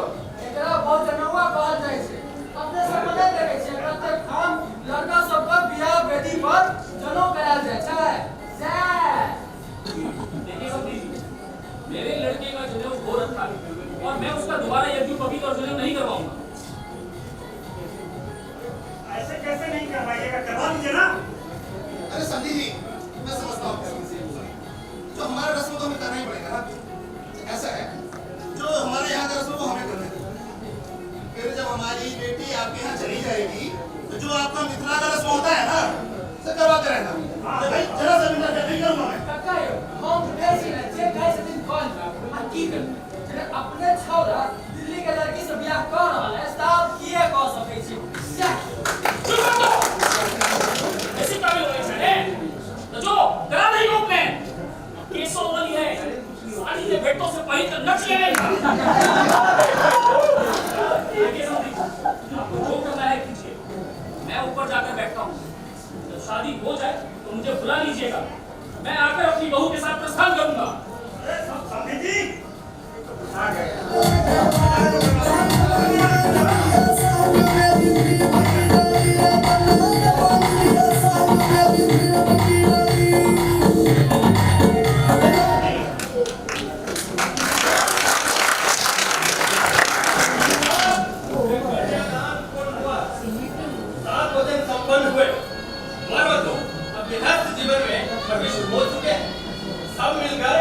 एकरा भोजनौआ कहल जाइ छै। अपने सब नहि देखै छियै कतेक ठाम लड़का सबके बियाह वेदी पर जनौ करायल जाइ छै। सएह। देखिए समधी जी, मेरे लड़के का जनेऊ हो रखा है और मैं उसका दोबारा यज्ञोपवीत और जनेऊ नहीं करवाऊंगा। ऐसे कैसे नहीं करवाइएगा, करवा लीजिए ना। अरे समधी जी, मैं समझता हूँ, जो हमारा रस्म तो हमें करना ही पड़ेगा ना। ऐसा है, जो हमारे यहाँ का रस्म वो हमें करना है। फिर जब हमारी बेटी आपके यहाँ चली जाएगी तो जो आपका मिथिला का रस्म होता है ना, उसे करवाते रहना। अरे भाई जरा सा भी नहीं करूँगा मैं। कक्का यौ, हम बुझै छी ने जे कहै छथिन कल जाउ आ की करबै। जखन अपने छौड़ा दिल्ली के लड़की से बियाह कऽ रहल है तऽ आब किए कऽ सकै छी? सएह। चुप कर दो, ऐसी काबिल हो गए हैं तो जो करा नहीं हो प्लान केसों वाली है, साड़ी के भेंटों से पहले तो नच ले। आपको जो करना है कीजिए, मैं ऊपर जाकर बैठता हूँ। जब शादी हो जाए तो मुझे बुला लीजिएगा, मैं आकर अपनी बहू के साथ प्रस्थान करूंगा। अरे समधी जी आ गए। 7 वचन संपन्न हुए। मर्द तो अब गृहस्थ जीवन में प्रविष्ट हो चुके हैं। सब मिलकर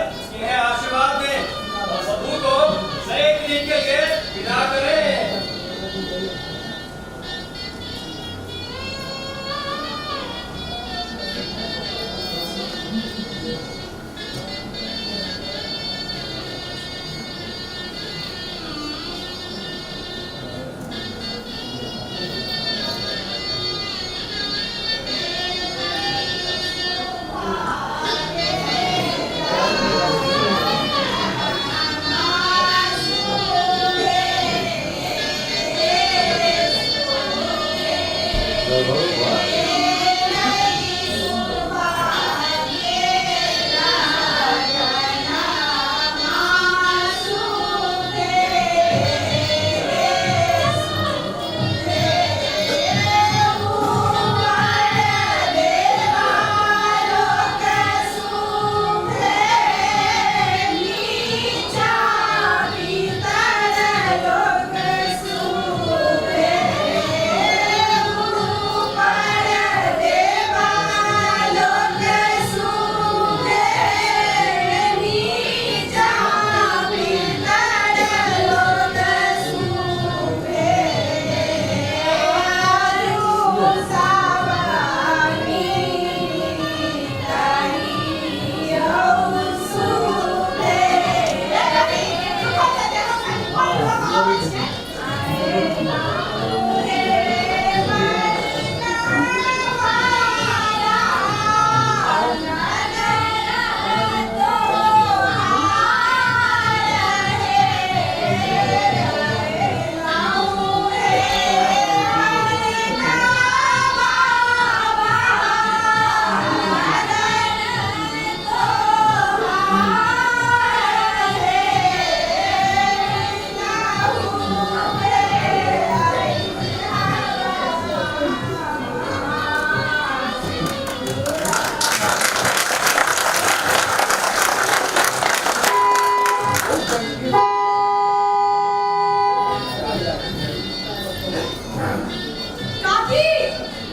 काकी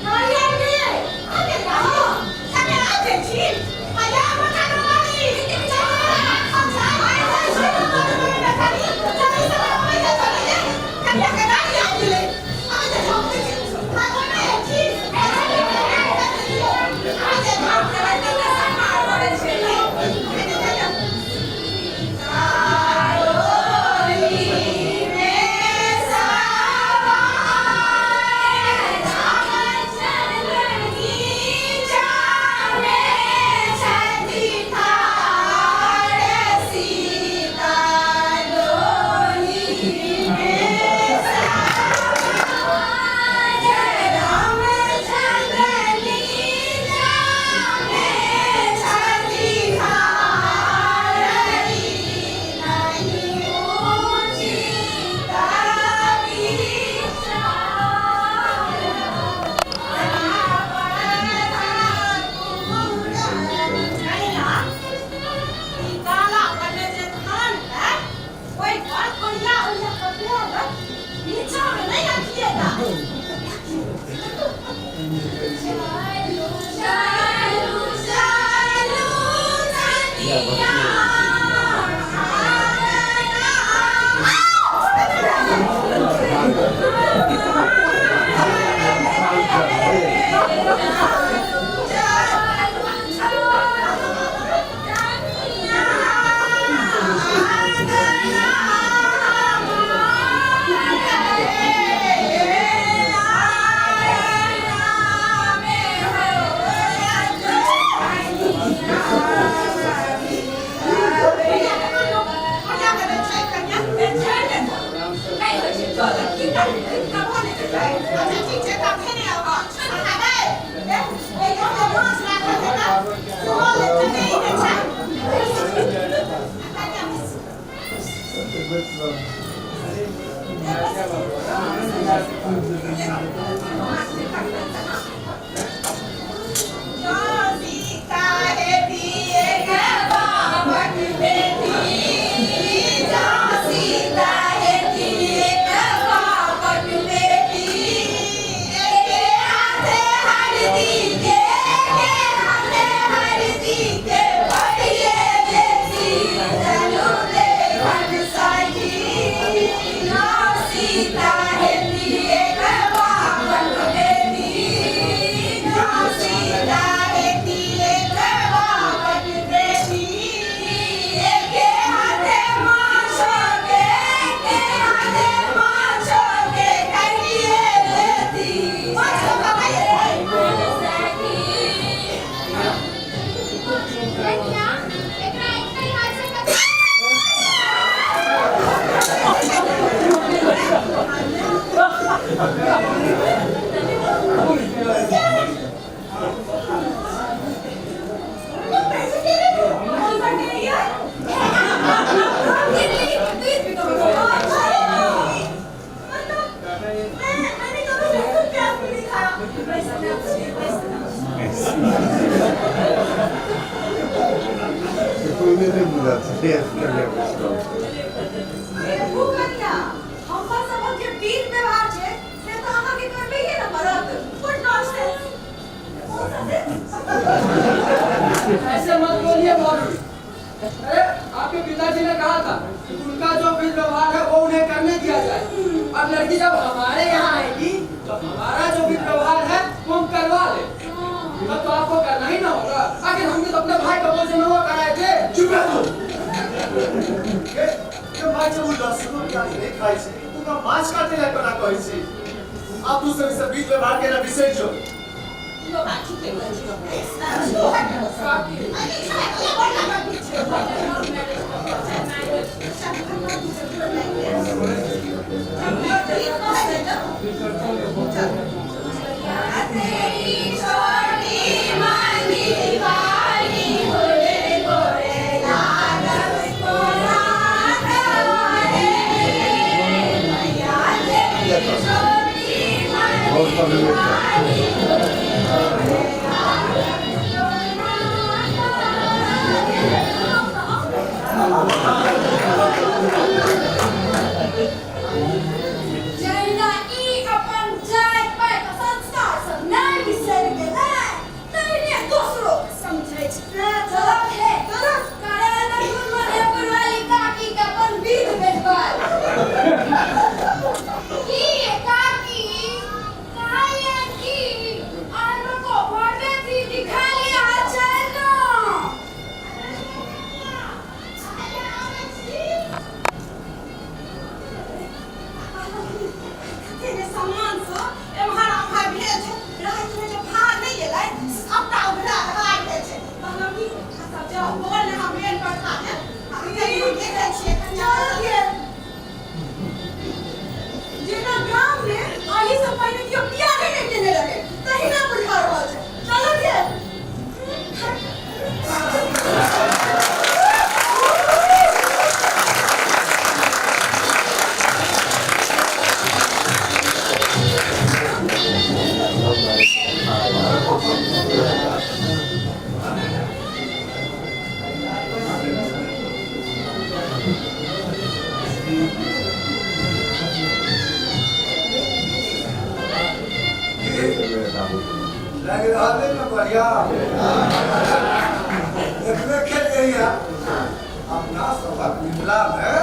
गाड़ी आबि गेलै आ गेल गाड़ी कने आ गेल छी आया बता दो गाड़ी ऐसे मत बोलिए भाभी। अरे आपके पिताजी ने कहा था कि उनका जो विध व्यवहार है वो उन्हें करने दिया जाए। अब लड़की जब हमारे यहाँ आएगी तो हमारा जो विध व्यवहार है वो हम करवा ले। तब तो आपको करना ही ना होगा। आखिर हमने तो अपने भाई का बोझ में वो कराए थे। चुप रह तू। के भाई जब लहसुन प्याज नहीं खाइ छै तू का माछ काटे ला कोना कहै छी। अब तू सब सब बीच व्यवहार के ना बिसरि जो। बढ़िया देखबे खेलियै अपना सबक मिथिला में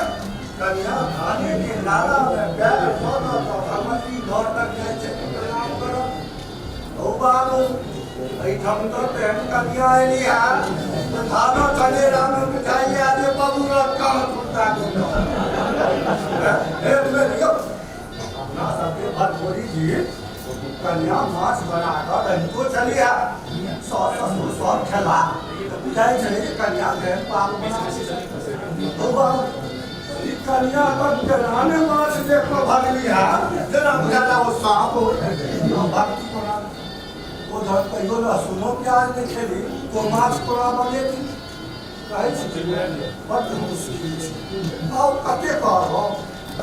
कन्या धाने के नाला में पैर धऽ धऽ कऽ भगवती घर तक जाइ छै। प्रणाम करब हौ बाबू, एहिठाम तऽ तेहन कन्या एली है तऽ धानो चनेरा में बुझाइया जे बबूरत कहाँ फुर्ता गेल। हे लियौ अपना सबके भरफोरी जी कन्या माछ बना कऽ रहितो छली है, सास ससुर सब खेला तऽ बुझाइ छलै जे कन्या केहन पाप बना। हौ बाबू, ई कन्या तऽ केना ने माछ देख कऽ भगली है, जेना बुझाता ओ साँप हो। भक्ति कोना ओ जहन कहियो लहसुनो प्याज नहि खेली तो माछ कोना बनेती? कहै छी बड्ड मुश्किल छै। आओर कते कहब,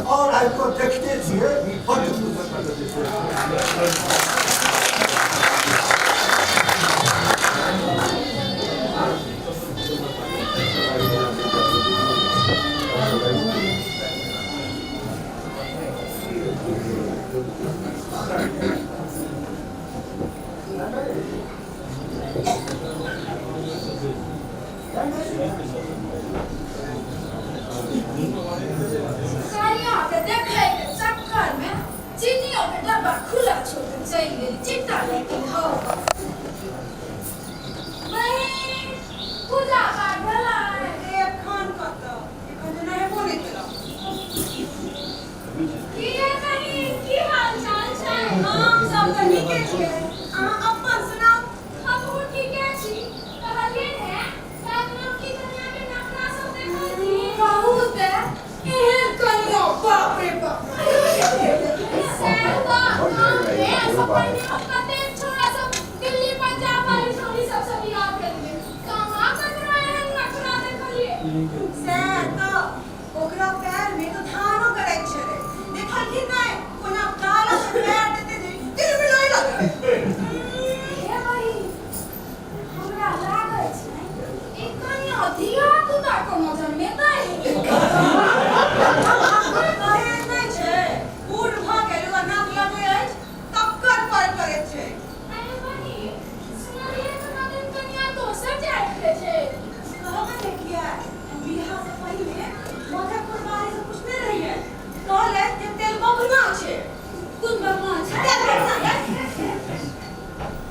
आओर आबि कऽ देखते छियै बड्ड मुश्किल छै। कनिया के देखै के चक्कर में चीनियो के डब्बा खुला छोड़ के चलि गेली, चिंता लेकिन हौ बहिन, पूजा पाठ भेलै? एखन कतऽ, एखन तऽ नहेबो नहि केलहुँ। की यै बहिन, की हाल चाल छै? हम सब तऽ नीके छियै, अहाँ अपन सुनाउ। हमहूँ ठीके छी। कहलियै ने काल्हि नवकी कनिया के नखरा सब देखलखिन? बहुत एहन कनिया, बाप रे बाप। सएह तऽ गाममे एहिसँ पहिने हम कतेक छौड़ा सब दिल्ली पंजाब वाली छौड़ी सबसँ बियाह केलियै, कहाँ ककरो एहन नखरा देखलियै। सएह तऽ, ओकरा पैर में तऽ धानो करैत छलै, देखलखिन नहि कोना डाला से पैर देते जे तिलमिलाय लगलै। हे बहिन, हमरा लागै छै ई कनिया धिया पुता कोनो जन्मेतै। एहन नहि छै, बूढ़ भऽ गेल ओ नाक लगै अछि तक्कर पर करैत छै। अरे बहिन, सुनलियै कहाँ दिन कनिया दोसर जाति के छै। कहबै ने किया, बियाह से पहिले मधेपुर वाली से पूछने रहियै, कहलै जे तेल बभना छै। कोन बभना छै? तेल बभना।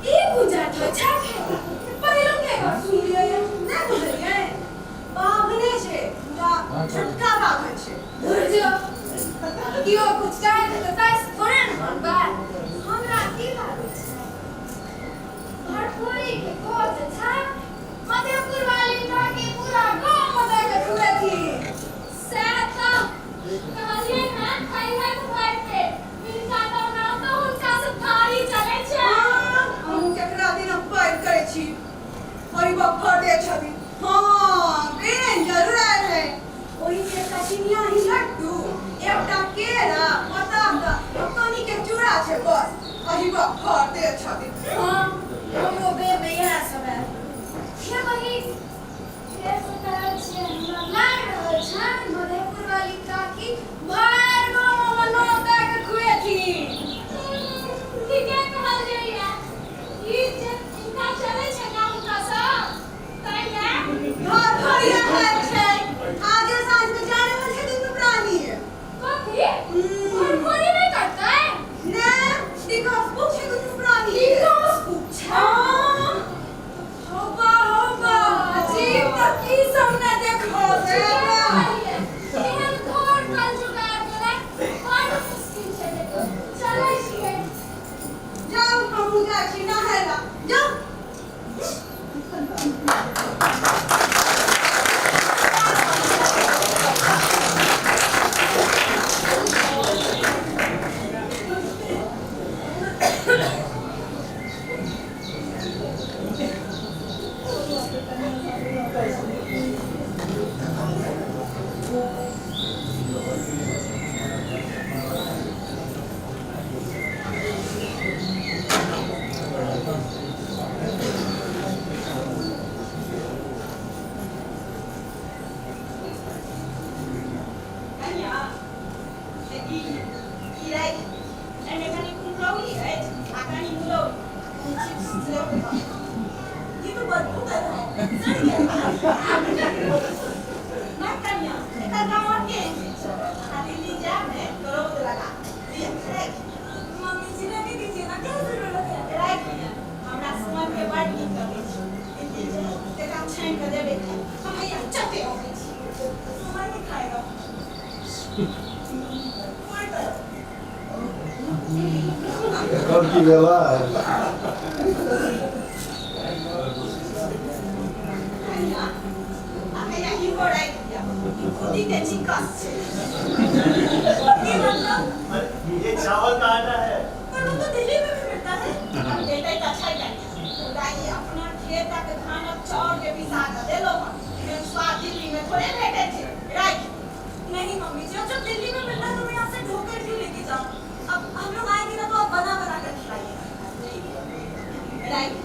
ई पूजा होइ छै? पहिलो के गप सुनलियै। नहि बुझलियै? बाभने छै, मुदा छोटका बाभन छै। धुर जो, केओ कुछ कहि देतै ताहि से थोड़े ने मानबै। हमरा की लागै छै, भरफोरी के गोर जे छै मधेपुर वाली काकी पूरा गाँव में दऽ के घुमेथिन। सएह तऽ कहलियै ने, खैहक भरि पेट हिनका तऽ ओना तऽ हुनका से थारी चलै छै। हमहूँ केकरा दिन हम पैर करै छी, अरे बाप फटे छथि। हाँ, ट्रेन जरूर आयल है। ओहि के एकटा चिनिया ही लड्डू, एकटा केरा, बतासा आ कनी के चूड़ा छै बस। अही बाप फटे छथि। हाँ, हमरो बेर में इएह सब आयल। हे बहिन, फेर से कहै छियै, हमरा लागि रहल छै मधेपुर वाली काकी भरि गाँव में नोत दऽ के खुएथिन। ठीके कहल जाइए, ई जे हिनका चलै छै ने हुनका सब ताहि लए घर भरिया खाइत छै। आजे साँझ के जा रहल छै दुनू प्राणी। कथी भरफोरी नहि करतै? ने, टिकस बुक छै दुनू प्राणी। टिकस बुक छै? हाँ। हौबा हौबा, अजीब तऽ की सब ने देखल। एहन घोर कलयुग आबि गेलै, बड़ मुश्किल छै। चलै छियै। जाउ, हमहूँ जाइ छी नहाय ला, जाउ। कनिया, से ई राखि, एहिमे कनि कुम्हरौरी अछि आ कनि मुरौरी, कनि चिप्स सेहो दऽ। ना कन्या एकर काम और के छै आ दिल्ली जायब ने तो रौद लगा लिअ राखि। मम्मी जी रहने दीजिए ना, क्या जरूरत है? राखि लिअ, हमरा सुमन के बड़ नीक लगै छै। दिल्ली जायब तकरा छानि कऽ देबै खाय। हम हैया चटे अबै छी। सुमन भी खाएगा। कोई करो। एकर की भेलै? कन्या आ हैया इहो राखि लिअ, ई खुदी के चिकस छै। ये मतलब? अरे ये चावल का आटा है। पर वो तो दिल्ली में भी मिलता है। आब भेटै तऽ छै कन्या, मुदा ई अपना खेतक धानक चाउर के पिसा कऽ देलहुँ हँ, एहन स्वाद दिल्ली में थोड़े भेटै छै। राखि। नहीं मम्मी जी, अब जब दिल्ली में मिल रहा है तो मैं यहाँ से ढोकर क्यों लेके जाऊँ? अब हम लोग आएंगे ना तो आप बना बना कर खिलाइएगा। राखि।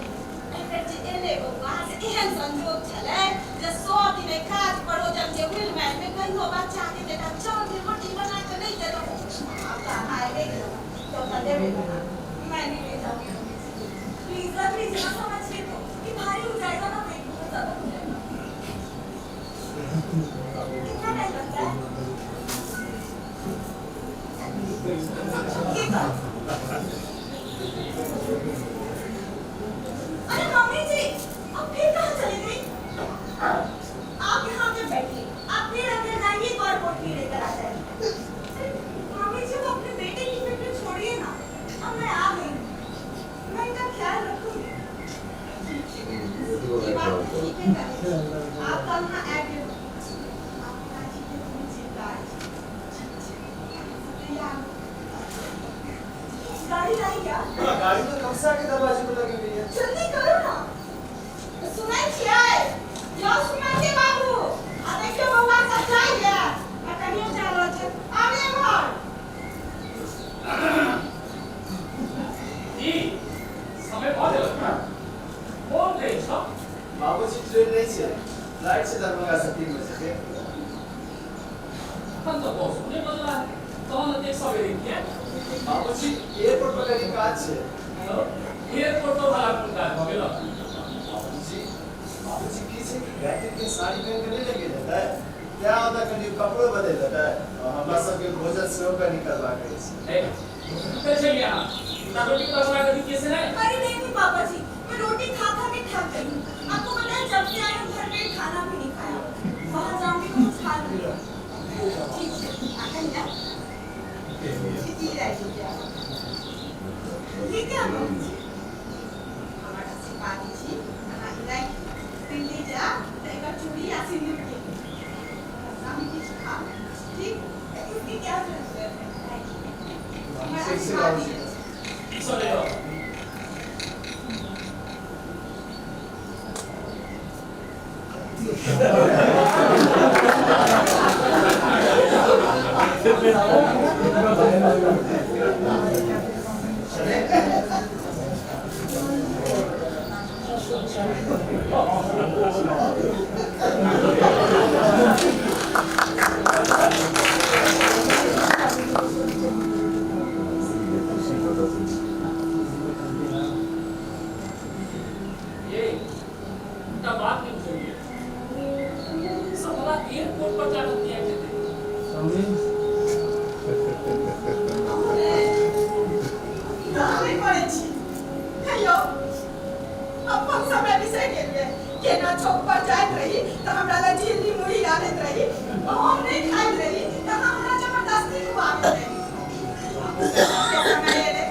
एहि बेर जे एलै बौआ से एहन संजोग छलै जे सब दिन एहि काज परोजन के will mile में कहियो बच्चा के बेटा चाउर के रोटी बना कऽ नहि देलहुँ। आब तऽ अहाँ आबि गेलहुँ तऽ ओतऽ देबै बना। मैं नहीं ले जाऊंगी मम्मी जी, प्लीज रख लीजिए ना, समझिए तो कि भारी हो जाएगा ना पेट, बहुत ज्यादा हो जाएगा। कितना टाइम लगता है? की बात? अरे मम्मी जी, अब फिर कहाँ चली गई? आप यहाँ पे बैठिए, आप फिर अंदर जाइए, एक और पोटली लेकर आ जाएगी। अरे मम्मी जी, वो अपने बेटे की फिक्र छोड़िए ना, अब मैं आ गई हूँ, मैं इनका ख्याल रखूंगी। ई बात तऽ ठीके कहै छी। आब तऽ अहाँ आबि गेलहुँ। आब पिताजी के कोनो चिन्ता अछि। ठीक छै, अहाँ सब तैयार होउ। गाड़ी लाई क्या? हाँ, गाड़ी तो कब से आके दरवाजे पे लगी हुई है। जल्दी करो ना। सुनै छियै यौ सुमन के बाबू, आ देखियौ बौआ सब जाइए आ कनियो जा रहल छै, आब एम्हर। जी समय भऽ गेल। कोन ट्रेन छौ? बाबूजी ट्रेन नहीं छै, फ्लाइट से दरभंगा से 3 बजे के। अखन तऽ बसो नहि बदला है, तहन एतेक सवेरे किया? बाबूजी एयरपोर्ट पर कनी काज छै। एयरपोर्ट पर भला कोन काज भऽ गेल? बाबूजी बाबूजी की छै कि गायत्री के साड़ी पहिन के नहि लगे जेतै, तें ओतऽ कनी कपड़ो बदलि लेतै और हमरा सबके भोजन सेहो कनी करबाक अछि। ए, की करै छलियै अहाँ? एकटा रोटी बना कऽ दितियै से नहि? अरे नहीं नहीं पापा जी, मैं रोटी खा खा के थक गई हूँ। आपको पता है जब से आई हूँ घर में खाना भी नहीं खाया, वहाँ जाऊंगी तो कुछ खा लूंगी। ठीक छै, आ कनिया ई राखि लिअ। ये क्या मम्मी जी? हमर आशीर्वाद छी, अहाँ ई राखि दिल्ली जायब तऽ एकर चूड़ी आ सिन्दूर के हम किछु खा ठीक। इसकी क्या जरूरत है? हमर आशीर्वाद अछि। की सब लेलह? ये एकटा बात नहि बुझलियै, सब भला एयरपोर्ट पर जाकऽ किया जेतै? नहि करै छी कहियो अपन समय बिसरि गेलियै। केना चौक पर जाइत रही तऽ हमरा लग झिल्ली मुरही आनैत रही, हम नहि खाइत रही तऽ हमरा जबरदस्ती खुआबैत रही। समय एलै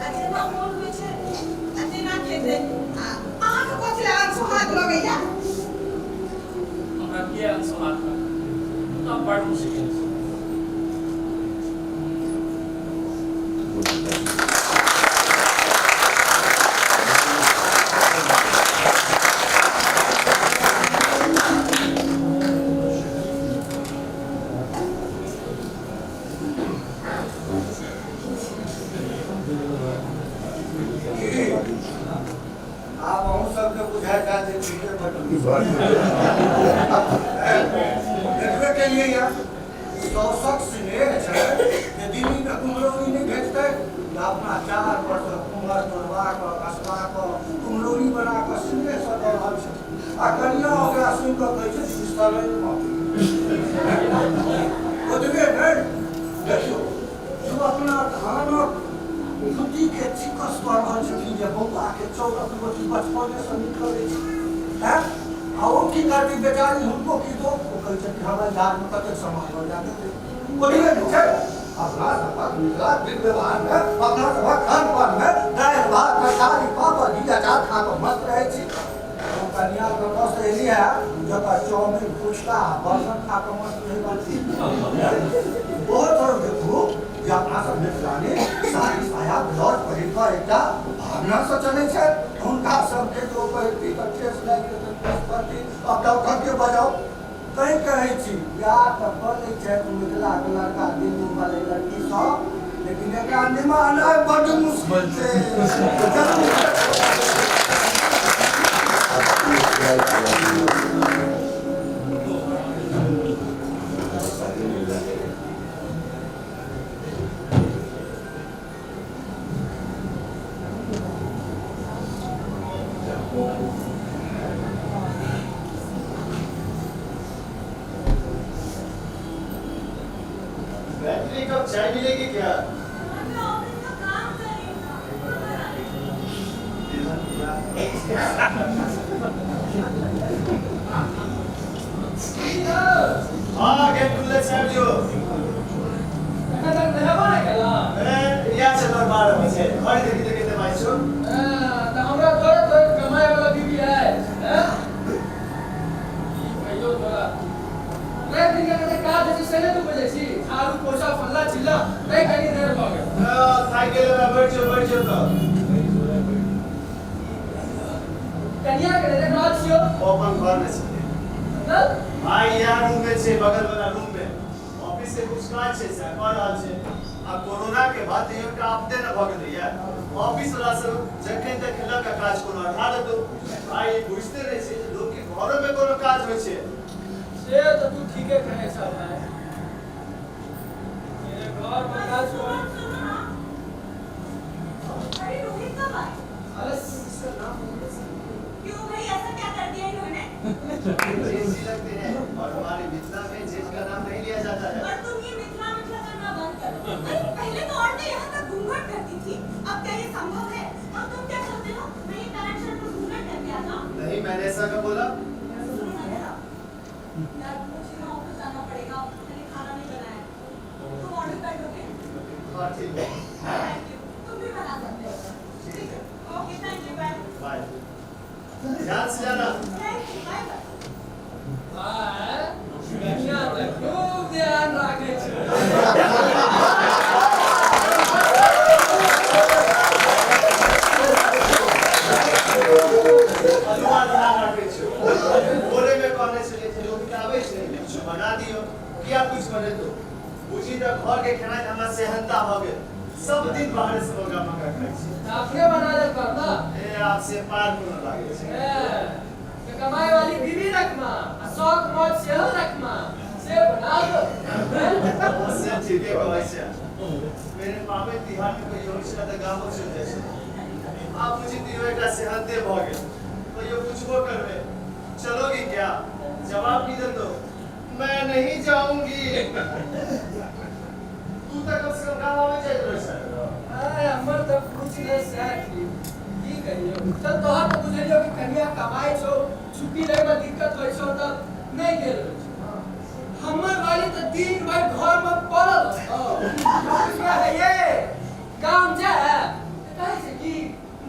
आ जेना मोन होइ छै आ तेना खेतै। आ अहाँके कथी लए अनसोहाँत लगैया? हमरा किया अनसोहाँत लागत? तऽ बड़ मुश्किल छै। आब अहूँ सबके बुझाइत हैत जे ठीके बड देखबे केलियै या सौसक स्नेह छै जे दिल्लीमे कुम्हरौरी नहि भेटतै तऽ अपना चार पर सँ कुम्हर तोड़बा कऽ कसबा कऽ कुम्हरौरी बना कऽ स्नेहसँ दऽ रहल छै। आ कनिया ओकरा सुनि कऽ कहै छै बिस्तर ओतबे नहि देखियौ जो अपना धानक खुद्दीके चिकस कऽ रहल छथिन जे बौआके चाउरक रोटी बचपनेसँ निकलै छै हैं आ ओ की करती बेचारी हुनको की दो ओ कहै छथिन हमरा झाड़मे कतेक सामान लऽ जा देतै ओतबे नहि छै अपना सभक मिथिला विध व्यवहारमे अपना सभक खान पानमे दालि भात तरकारी पापड़ घी अचार खा कऽ मस्त रहै छी ओ कनिया कतऽसँ एली है जतऽ चाउमिन फुचका आ बर्गर खा कऽ मस्त रहै बाली बहुत तरह देखू जे अपना सब मिथिलानी साड़ी साया ब्लाउज पहिर कऽ एकटा भावनासँ चलै छै हुनका सबके जो पहिरती तऽ ठेस लागि जेतै ठेस पड़ती अब डॉक्टर के बजाउ तैं कहै छी बियाह तऽ कऽ लै छथि मिथिलाके लड़का दिल्ली वाले लड़की सब लेकिन एकरा निमाहनाइ बड्ड मुश्किल छै जरूर। बैटरी कब चाय मिलेगी क्या? हाँ गेट खुले साहब जो एखन तक नहेबो नहि केलह ए या छै तोर 12 बजे घर देखी देखी ते भाई छो। तऽ हमरा तोरे तोरे कमाए वाला बीबी है हैं? की कहियौ तोरा राति दिन के कते काज होइ छै से नहि तू बुझै छी झाड़ू पोछा फल्ला चिल्ला नहि कनी देर भऽ गेल। थाकि गेल हमरा बैठ जो बैठ जो तऽ कनिया के नहि देख रहल छियौ। ओ अपन घर में छै। मतलब? भाई इएह रूम में छै बगल वाला रूम में ऑफिस के कुछ काज छै से कऽ रहल छै आ कोरोना के बाद तऽ एकटा आपदे ने भऽ गेलैया ऑफिस वाला सब जखन तक लऽ के काज कोनो अढ़ा देतौ भाई बुझते नहि छै जे लोक के घरो में कोनो काज होइ छै। से तऽ तू ठीके कहै छह भाई मेरे घर पर काज छोड़। अरे रोहित कब आए? अरे क्यों भाई ऐसा क्या कर दिया इन्होंने? जेठ जी लगते हैं और हमारे मिथिला में जेठ का नाम नहीं लिया जाता है। और तुम ये मिथिला मिथिला करना बंद करो। अरे पहले तो औरतें यहाँ तक घूंघट करती थी, अब क्या ये संभव है? और तुम क्या चाहते हो मैं ये पैंट शर्ट पर घूंघट करके आ जाऊँ? नहीं मैंने ऐसा कब बोला? सुनो ना जरा, यार मुझे ना ऑफिस जाना पड़ेगा, मैंने खाना नहीं बनाया है। तुम ऑर्डर कर दोगे? हाँ ठीक है। Thank you. तुम भी बना सकते हो। ठीक है, okay, thank you, bye. Bye ध्यान से जाना। Thank you, bye bye. भाई कनिया तऽ खूब ध्यान राखै छै। अनुआ ध्यान राखै छौ भोरे में कहने छलियै जे रोहित आबै छै किछु बना दियौ किया कुछ बनेतौ बुझी तऽ घर के खेनाइ तऽ हमरा सेहनता भऽ गेल सब दिन बाहरे से मंगा मंगा खाइ छी। तऽ अपने बना लेल कर ना। ए आब से पार कोनो लागै छै। ए, तऽ कमाए वाली बीबी रखमा आ शौक मौज सेहो रखमा से बना दो। से ठीके कहै छै मेरे पाबनि तिहार में कहियो होइ छै तऽ गामो चलि जाइ छै आब बुझी तऽ इहो एकटा सेहनते भऽ गेल कहियो पुछबो करबै चलोगी क्या जवाब की देतौ मैं नहीं जाऊंगी। तू तऽ कम से कम गाम आबै जाइत रहै छै। अरे हमर तऽ पूछ ले सएह ठीक की कहियौ चल तोहर तऽ बुझलियौ कि कनिया कमाइ छौ छुट्टी लैमे दिक्कत होइ छौ तऽ नहि गेल होइ छौ। हमर वाली तऽ दिन भरि घरमे पड़ल रहतौ। कहै ये गाम जाए तऽ कहै छै कि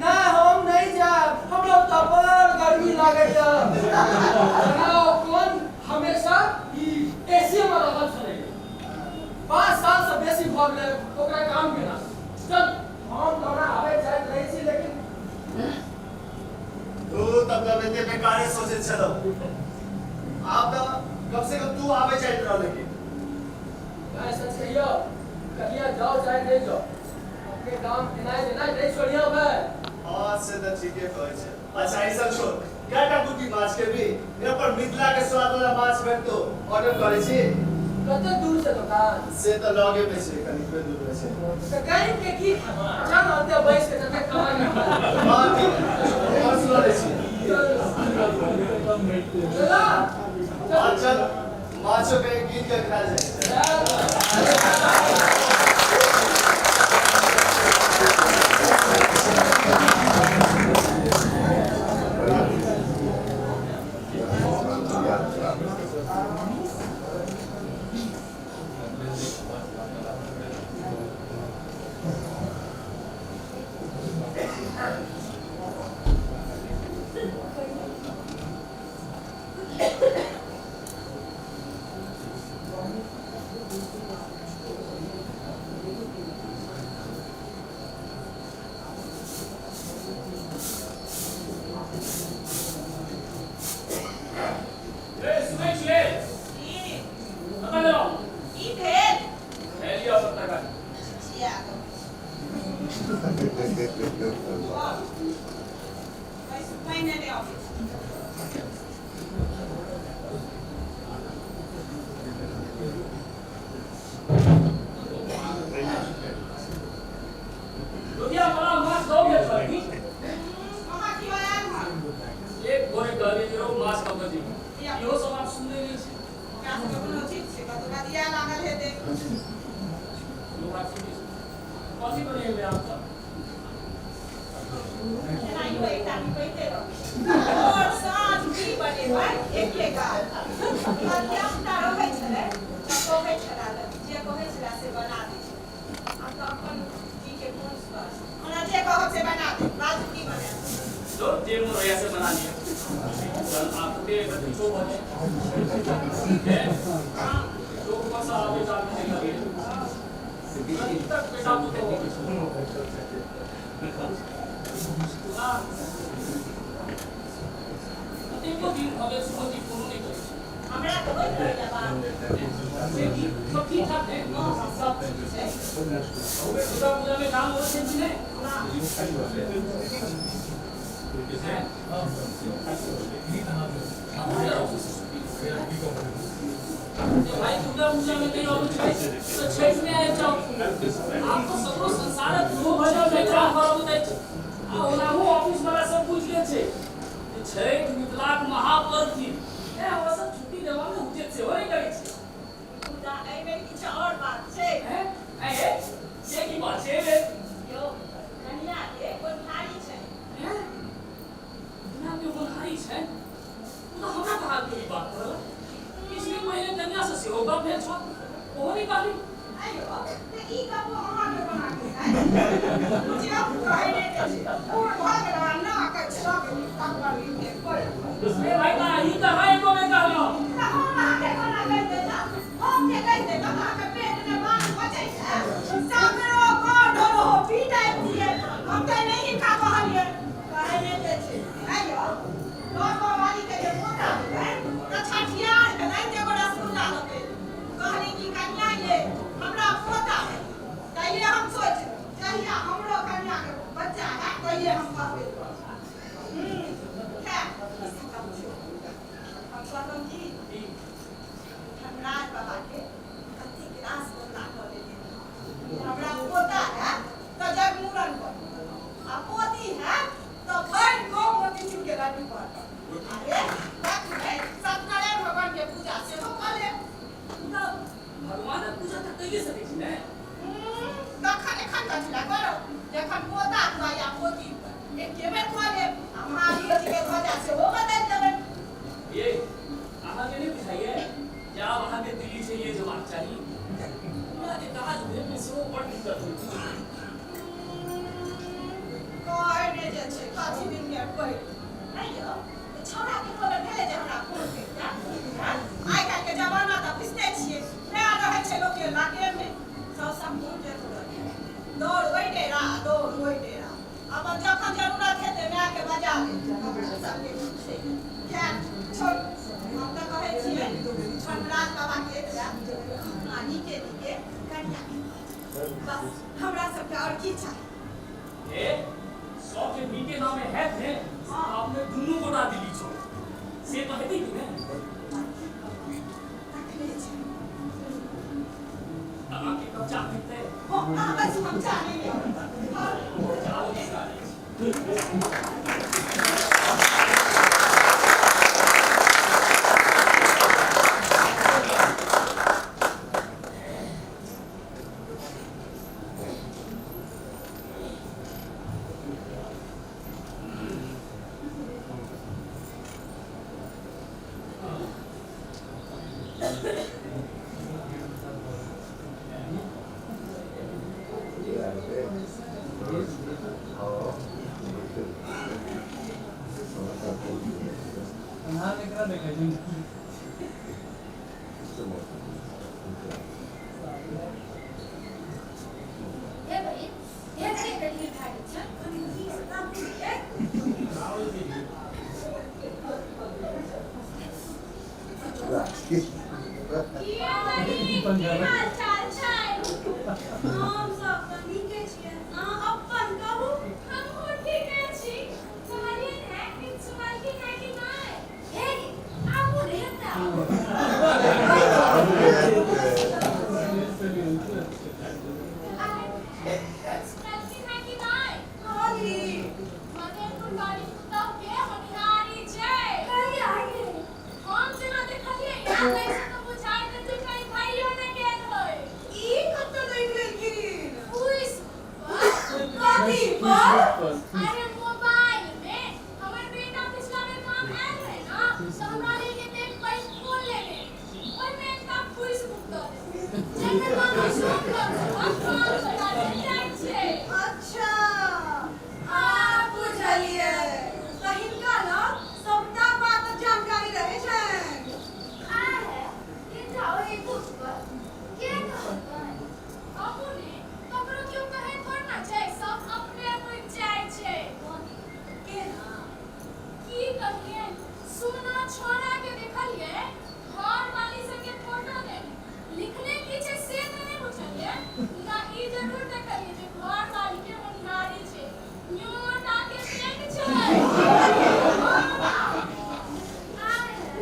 नहि हम नहि जायब हमरा तऽ बड़ गर्मी लागैया। बनाओ कोन हमेशा ई एसी मे रहल छलै 5 साल से बेसी भऽ गेलै ओकरा काम केना। चल हम तोरा आबै जाइत रहै छी लेकिन तू तब तब एते बेकारे सोचै छलौ आब तऽ कम से कम तू आबै जाइत रह लेकिन भाई सच कहियौ कहिया जाओ चाहे नहीं जाओ अपने काम एनाइ जेनाइ नहीं छोड़ियौ भाई। हाँ से तऽ ठीके कहै छै। अच्छा ई सब छोड़ कएटा कुटी माछ खेबी यहाँ पर मिथिला के स्वाद वाला माछ भेटतो ऑर्डर करै छी। कते दूर छै दोकान? से तऽ लगे में छै कनिकबे दूर में छै। तऽ गायब के की खाना चल ओते बैस के जते खाना। हाँ ठीक और सुना लै छी। चल। माछक माछो के गीत के खायल जाइ छै। ए, सुनै छियै? कतऽ गेलौं? की भेल? हे लिअ अपन तरकारी। छिया पानि नहि अबै छै। लोहिया बला माछ दऽ गेल छल की? अहाँ की आयल हन? एक गोरे कहलियै जे रौ माछ लऽ कऽ जइहे। इहो सब आब सुनै नहि छै। ओकरा सबके कोनो ठीक छै, कतौ बदिया लागल हेतै। लोक आब सुनै छै। कथी बनेबै आब तऽ? एनाहियो एकटा निपैते रहू। भोर साँझ की बनेबै एके काज। हमर धियापुता रहै छलै तऽ कहै छलै तऽ जे कहै छलै से बना दै छलै। आब तऽ अपन जीके कोन सुआद। ओना जे कहब से बना देब, बाजू की बनायब? जो जे मोन होइए से बना लिअ। तहन आब ते किछो भऽ जाय। हे? चौक पर सँ आबै काल मे देखलियै। तक बेटा पुतोह अबै छै। आ, कतेको दिन भऽ गेल सुमति फोनो नहि करै छै। हमरा तऽ होइत रहैए बात। से की सब ठीक ठाक ने? हँ, सब ठीक छै। अहू बेर दुर्गा पूजा मे गाम अबै छै कि नहि? ना। हैं? अहूँ के ऑफिस से छुट्टी। जे भाई दुर्गा पूजा में नहीं अबै छै तऽ छठि में आबि जाउ। आब तऽ सगरो संसारक लोक सब बेटा भऽ अबैत अछि। आ ओनाहु ऑफिस वाला सब बुझि गेल छै जे छठि मिथिलाक महापर्व थिक। तें ओ सब छुट्टी देबा मे उचित सेहो नहि करै छै। मुदा एहिमे किछु आओर बात छै। हैं? ऐं ये, से की बात छै एहि बेर? यौ, कनिया के कोन्हारी छै। हैं? कनिया के होनहारी छै? ओ तऽ हमरा कहाँ केओ ई बात कहलक। किछु दिन पहिने कनिया सँ सेहो गप भेल छल। ओहो नहि कहली। ऐं यौ, तऽ ई गप अहाँके कोना बुझायल? बुझियौ, कहै नहि दै छै। बूढ़ भऽ गेलहुँ आ नाक छक तकर नीके पड़ि ए भाई तऽ अहीं कहाँ एको बेर कहलहुँ? तऽ हम अहाँके कोना कहि देलहुँ? हम जे कहि देलहुँ अहाँके पेटमे बात बचै छै? सगरो गाँव पीटैत छियै। हम तऽ नहि हिनका कहलियै। कहै नहि दै छै। ऐं यौ, गाँववाली के जे पोता भेलै तऽ छठियार भेलै जे एगो रसगुल्ला लऽ कहली कि कनिया ये हमरा पोता भेल तहिये हम सोच जहिया हमरो कनिया के बच्चा हैत तहिये हम कहबै। खैर, ई सब गप छोड़ू। हम कहलहुँ कि धर्मराज बाबा के कतेक रास बदला कऽ देलियै। हमरा पोता हैत तऽ जगमूड़न करब आ पोती हैत तऽ भरि गाँव मोतीचूर के लड्डू बाँटब। अरे तखने सत्यनारायण भगवान के पूजा सेहो कऽ लेब। मुदा भगवानक पूजा तऽ कैये सकै छी ने? तखन एखन कथी लए करब? जखन पोता हुआ या पोती हुआ एके बेर कऽ लेब आ महावीर जी के ध्वजा सेहो बदलि देबै। ये अहाँके नहि बुझाइए जे आब अहाँके दिल्ली चलिए जेबाक चाही? हमरा जे काज भेल ने सेहो बड़ दिक्कत होइत छै। कहै नहि जे छै कथी दिन के पढ़ि नहि यौ, ई छौड़ा के खबर भेलै जे हमरा फोन करिता? आइ काल्हि के जमाना तऽ बुझिते छियै, माय रहै छै लोक के लागे मे सब सम्पूर्ण जरूरत दौड़ ओहि डेरा दौड़ ओहि डेरा। अपन जखन जरूरत हेतै माय के बजा लेत। सबके छै। खैर छोड़ू, हम तऽ कहै छियै धर्मराज बाबा के एतबे कहुना नीके नीके कनिया के बस हमरा सबके आओर की चाही। हे, सबके नीके नामे हैत ने, अपने दुनू गोटा दिल्ली चलू से तऽ हेतै कि ने? तखने छै। तऽ अहाँके कप चाह भेटतै? हँ, अहाँ बस हम चाह लेने अबै छी। चाहो बिस्का दै छी। हे बहिन, हे के ढील भए गेल छनि? कनि नीकसँ काम करियै। किया बहिन, की हाल चाल छै? हम सब तऽ नीके छियै, अहाँ अपन कहू। हमहूँ ठीके छी। सुनलियनि हेँ, किछु सुनलखिन हेँ कि नहि? हे गे, आबू ने एतऽ आबू। सुनलखिन हेँ कि नहि? कथी? मधेपुर वाली पुतहु के होनिहारी छै। कहिया गे? हम जेना देखलियै हेँ ताहिसँ तऽ बुझाइत अछि जे कहीं भइयो ने गेल होय। ई कतऽ देख लेलखिन? फुसि पर। कथी पर? अरे मोबाइल मे हमर बेटा पिछला बेर गाम आयल रहे ना, तऽ हमरा लेल एतेक पैघ फोन लेने, ओहिमे एकटा फुसि बुक दऽ देलकै, जाहिमे मामा सब लोक सभक काम पता चलि जाइत छै। अच्छा, आब बुझलियै। तऽ हिनका लग सबटा बातक जानकारी रहै छनि। आ है हिनका ओहि बुक पर के कहलकनि? अपने ककरो केओ कहै थोड़ ना छै, सब अपने बुझि जाइ छै। केना? की कहियनि, सुमना छौड़ा के देखलियै घरवाली संगे फोटो देने, लिखने की छै से तऽ नहि बुझलियै, मुदा ई जरूर देखलियै जे घरवाली के होनिहारी छै, न्यूमोटा के पेट छै। आय है,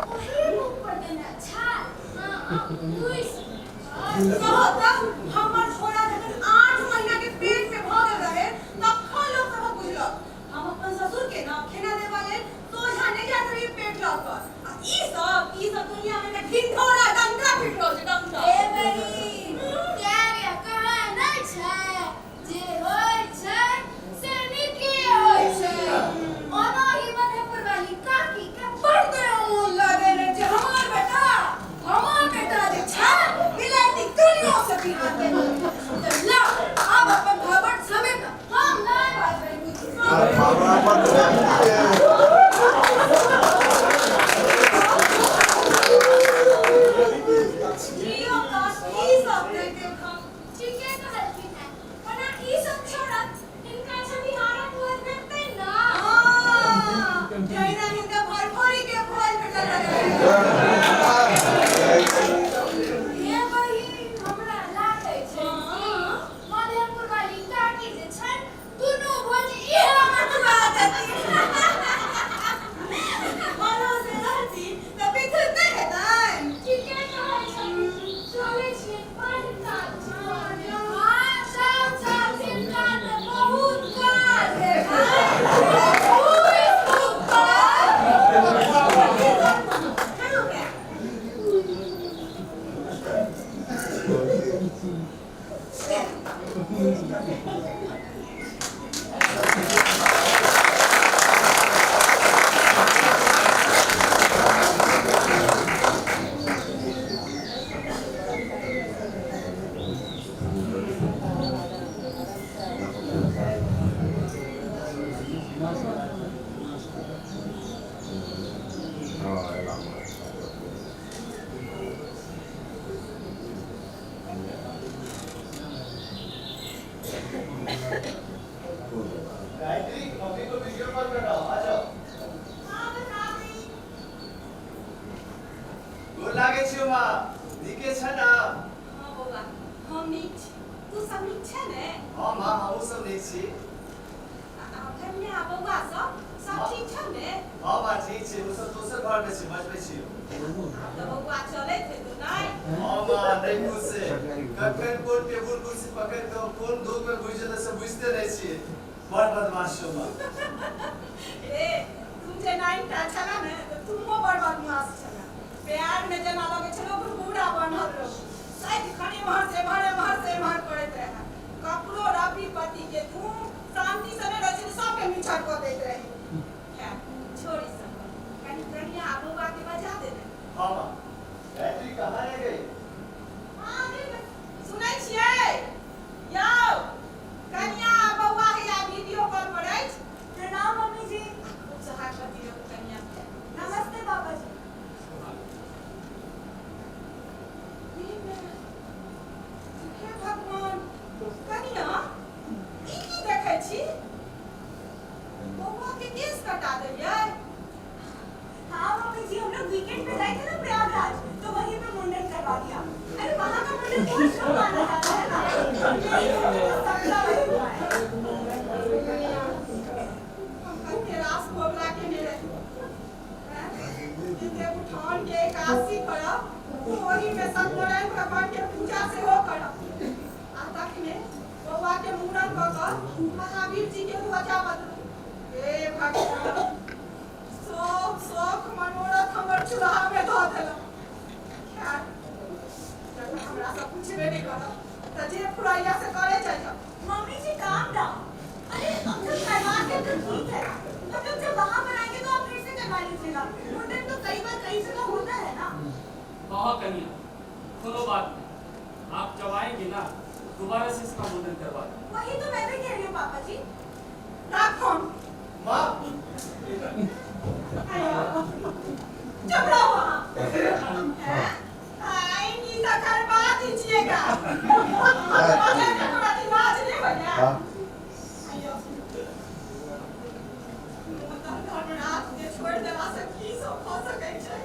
ओही बुक पर देने छल। हँ, फुसि पर। कहो तऽ हमर छोरा जखन 8 महीना के पेट में भऽ गेल रहे तखन लोक सबक बुझलक। हम अपन ससुर के ना खेना देबा लेल सोझा नहि जाइत रहियै पेट लऽ कऽ। आ ई सब दुनिया में एकटा ढिंढोरा डंका पीट रहल छै, डंका। ए बहिन, कए कहै नहि छै, जे होइ छै से नीके होइ छै। ओना ही मधेपुर वाली काकी के बड़ मोन लागल रहै जे हमर बेटा जे छै बिलायती दुनिया से बिहार केने। तऽ ला, आब अपन भावट समेट, हम नहि बाजबै बुझी। जियो का की सब नहि देखब। ठीके कहलखिन हेँ। ओना ई सब छोड़त, हिनका छठिहारक भोज भेटतै ना? हाँ, जहिना हिनका भरफोरी के भोज भेटल रहै। हे बहिन, हमरा लागै छै कि मधेपुर वाली काकी जे छनि, दुनू भोज इहे मथुआ देती। मनो से रहती तऽ बिथुत नहि हेतनि। ठीके कहै छथिन। चलै छियै, बड़ काज छै। हाँ, जाउ जाउ, हिनका तऽ बहुत काज हेतै। फेसबुक पर हेलो के। गायत्री, मम्मी को वीडियो कॉल कर रहा हूँ, आ जाओ। हाँ, बता दी। गोर लागै छियौ माँ, नीके छै ने? हाँ बौआ, हम नीक छी, तू सब नीक छै ने? हाँ माँ, हमहूँ सब नीक छी। आ कन्या बौआ सब सब ठीक छै ने? हाँ माँ, ठीक छै, ओ सब दोसर घर मे छै, बजबै छियौ। आब तऽ बौआ चलैत हेतौ नहि? हाँ माँ, नहि पूछे, कखन कोन टेबुल कुर्सी पकड़ि कऽ कोन धूप मे घुसि जेतै से बुझिते नहि छियै। बड़ बदमाश छौ माँ। रे, तुम जे नाइनटा छला ने तऽ तुमो बड़ बदमाश छला। प्यार में जेना लगै छलो भुरभुरा बनल रहू, सदिखन एम्हर से एम्हर, एम्हर से एम्हर करैत रहे। ककरो रवि पति के तू शांति से नहि रहै छली, सबके मिछर कऽ दैत रही। खैर छोड़ ई सब, कनि कनिया आ बौआ के बजा दे ने। हाँ माँ। गायत्री कहाँ रह गई? हाँ, सुनै छियै यौ? कनिया आ बौआ हैया वीडियो कॉल पर अछि। प्रणाम मम्मी जी। खूब सोहागवती रहू। करवा दिया। अरे वहाँ का मुंडन बहुत शुभ माना जाता है ना। मेरी मुंडन तो सबका वही हुआ है। हम कते रास कोबला केने रही। जे देवउठान के एकादशी करब, ओही में सत्यनारायण भगवान के पूजा सेहो करब। आ तखने बौआ के मुड़न कऽ कऽ महावीर जी के ध्वजा बदलू। हे भगवान, सब शौक मनोरथ हमर चूल्हा में धऽ देलक। खैर, जखन हमरा से पूछबे नहि करब तऽ जे फुरैया से करे जाइए। मम्मी जी काम डाउन। अरे अब जब करवा के तो ठीक है, मतलब जब वहाँ बनाएंगे तो आप फिर से करवा लीजिएगा। मुंडन तो कई बार कई जगह होता है ना। हाँ कन्या, कोनो बात नहीं, आप जब आएंगे ना दोबारा से इसका मुंडन करवा दें। वही तो मैं भी कह रही हूँ पापा जी। राख फोन। माँ चुप रहो वहाँ। आएंगी तो करवा दीजिएगा। थोड़ा दिमाग नहीं हो गया। आइयो। मतलब धर्मराज के छोड़ देला से की सब भऽ सकै छै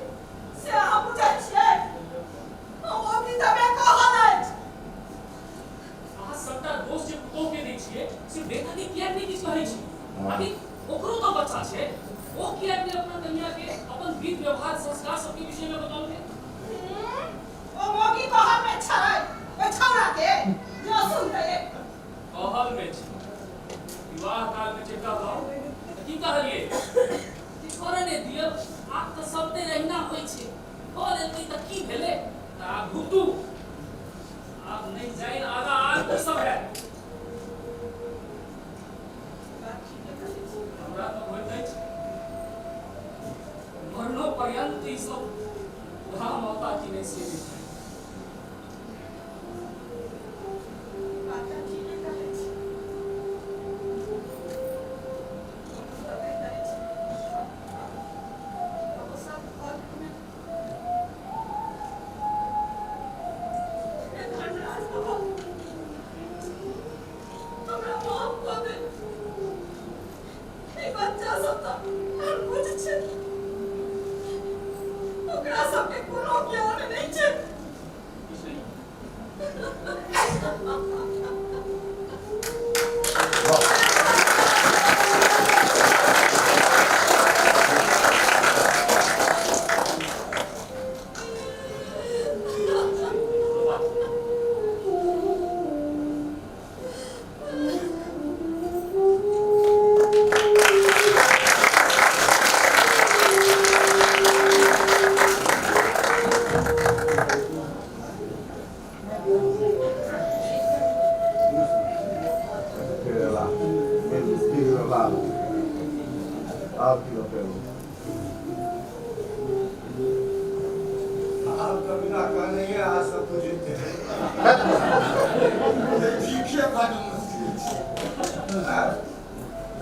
से अहाँ बुझै छियै? ओ की तबे कहल अछि। अहाँ सबटा दोष जे पुतोह के दै छियै से बेटा के किएक नहि किछु कहै छी? अभी ओकरो तऽ बच्चा छै, ओ किएक नहि अपना कन्या के अपन विध व्यवहार संस्कार सबके विषय में बतौलकै? ओ मौगी कहल में छै ओहि छौड़ा के जो सुनतै। कहल में छै, विवाह काल में जे कहलहुँ तऽ की कहलियै कि करऽ नहि दियौ, आब तऽ सब दिन अहिना होइ छै, कऽ लेलकै तऽ की भेलै? तऽ आब भुगतू, आब नहि जानि आगाँ आर की सब हैत। हमरा तऽ होइत अछि मरनो पर्यन्त ई सब धाम औता कि नहि से नहि जानि। बात ठीके कहै छी। हम तऽ नहि जाइ छी। ओ सब घरमे हे धर्मराज बाबा, हमरा माफ कऽ दे। ई बच्चा सब तऽ अनबुझ छै, ओकरा सबके कोनो ज्ञान नहि छै। फिर ला आप की गप आब तऽ बिना कहने अहाँ सब बुझैत हेबै। ठीके बड मुश्किल छै।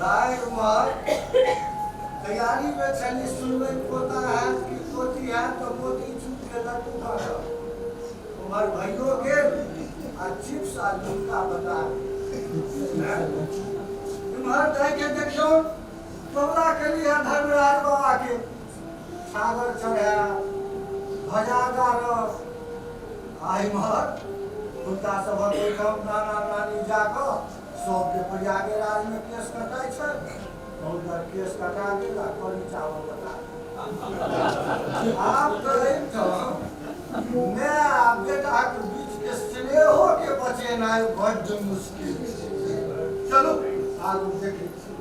दाइ उमर तैयारी में छली, सुनबै पोता हैत कि पोती हैत तऽ मोती चूर के लड्डू बाँटब। उमहर भइयो गेल आ चिप्स आ लुक्का बता गेल। इम्हर दाइ के देखियौ कबला केली है धर्मराज बाबा के, छागर चढ़ायब, ध्वजा गाड़ब। आ इम्हर हुनका सभक ओहिठाम नाना नानी जाकऽ सबके प्रयागराज में केश कटाइ छै, हुनकर केश कटा गेल आ कढ़ी चावल बता गेल। आब तऽ एहिठाम माय आ बेटाके बीच के स्नेहो के बचेनाइ बड्ड मुश्किल छै। चलू आगू देखै छी।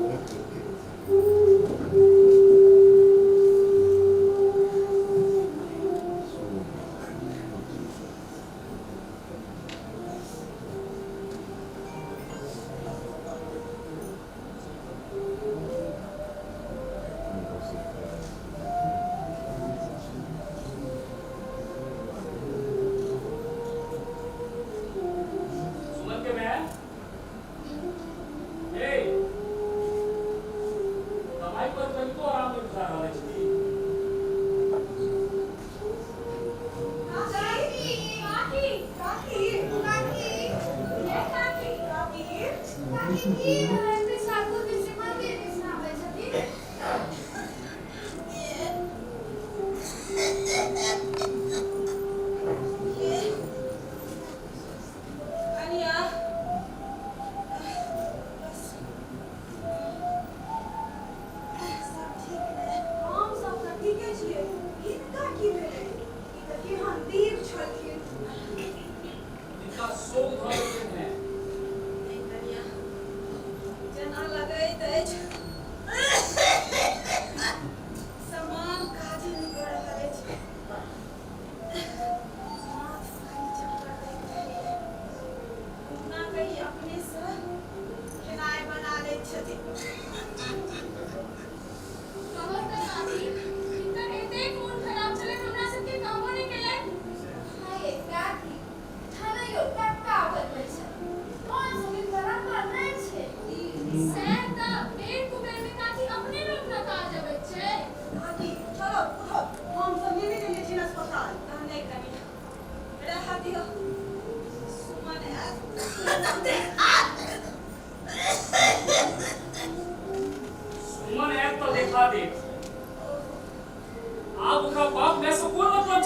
Thank you.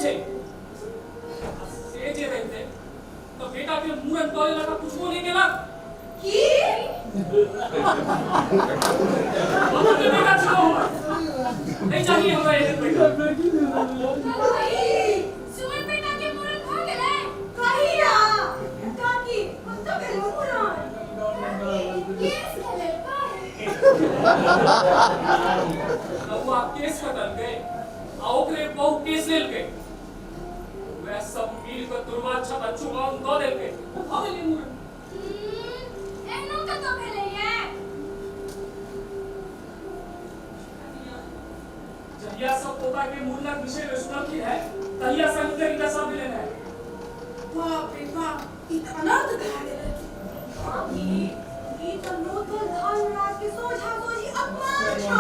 छै। आ से जे रहितै तऽ बेटा के मूड़न कऽ लेलक आ पुछबो नहि केलक। की बाबू के बेटा छियौ हमर, नहि चाही हमरा एहन बेटा। सुमन बेटा के मूड़न भऽ गेलै? कहिया काकी, कतऽ भेल मूड़न? केस कलेलकै। नौआ केस कटलकै आ ओकरे बहु केस लेलकै। वएह सब मिल कऽ दुर्वा छता चुमाउन दऽ देलकै, भऽ गेलै मूड़न। एहनो कतऽ भेलैया? जहिया सब पोता के मूड़नक विषय में सुनलखिन है तहिया से हुनकर ई दशा भेलनि है। बाप रे बाप, ई तऽ अनर्थ भए गेलै। काकी, ई तऽ नूतन धर्मराज के सोझा सोझी अपमान छै।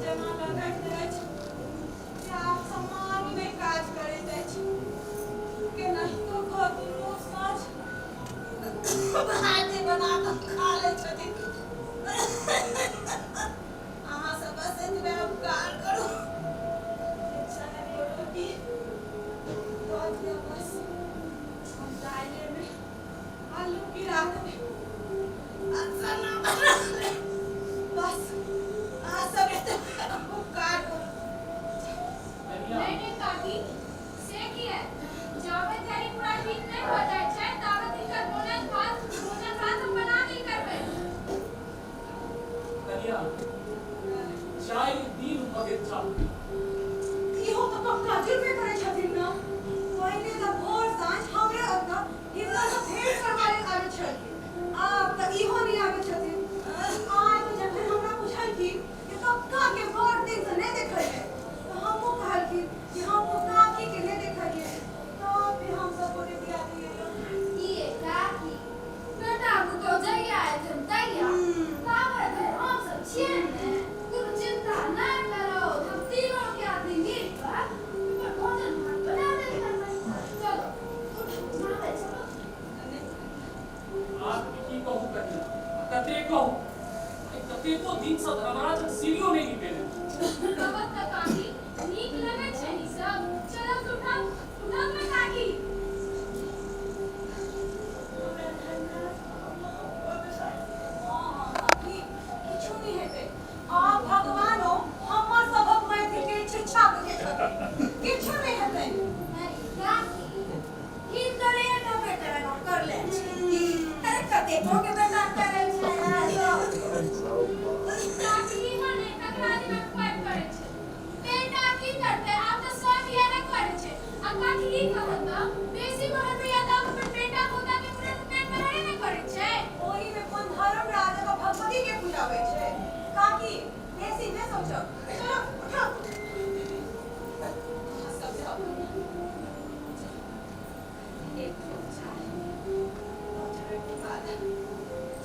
जेना लगैत अछि जे आब सम्मान नहि काज करैत अछि। केनाहितो कऽ दुनू साँझ भाते बना कऽ खा लै छथिन। अहाँ सब बस एतबे उपकार करू जे चारि गो रोटी दऽ दिअ बस। हम दालिमे आलू गिरा देबै आ चना बना लेब। बस अहाँ सब एतबे उपकार करू। नहि नहि काकी, से किए? जाबे धरि पूरा ठीक नहि भऽ जाइ छै ताबे हिनकर भोजन भात हम बना देल करबै। कनिया, 4 दिन भऽ गेल चाह। इहो तऽ पक्का जुर्मे करै छथिन ने। पहिने तऽ भोर साँझ हमरे ओतऽ हिनका सँ भेंट करबा लेल आबै छलखिन, आब तऽ इहो नहि आबै छथिन। आइ तऽ जखन हमरा पुछलखिन जे कक्का के बड़ दिन सँ नहि देखलियै, तऽ हमहूँ कहलखिन जे हमहूँ काकी के नहि देखलियै, तब भी हम सब गोटे दियादनी एलहुँ। की काकी, बेटा पुतोह जहिया एथिन तहिया, ताबे धरि हम सब छियै ने, कोनो चिंता नहि करो। हम तीनों के आदमी मिल कऽ हुनकर भोजन भात बना देल करबै। चलो उठू, नहाबै चलो। आब की कहू कनिया, कते कहू, आइ कतेको दिन सँ धर्मराजक सीढ़ियो नहि निपेने। कहत तऽ काकी, नीक लगै छै ई सब? चलब तऽ उठब, उठब ने काकी। हँ काकी, किछु नहि हेतै। आब भगवानो हमर सभक मैथिल के शिक्षा बुझै छथिन, किछु नहि हेतै। काकी, हिनकर एकटा बेटा एना करले छै। अरे कतेको के बेटा करै छै काकी, इहो ने ककरा दिना पाइप करै छै। बेटा की करतै, आब तऽ सब इएह करै छै। आ काकी, ई कहत तऽ बेसी बढ़त या तऽ अपन बेटा पोता के मुड़न उपनयन बनाबे ने करै छै। ओहि मे कोन धर्म राजक आ भगवती के पूजा होइ छै? काकी, बेसी नहि सोचब, चलो उठो। अहाँ सब जाउ। एक ठोप चाय रोटी भात,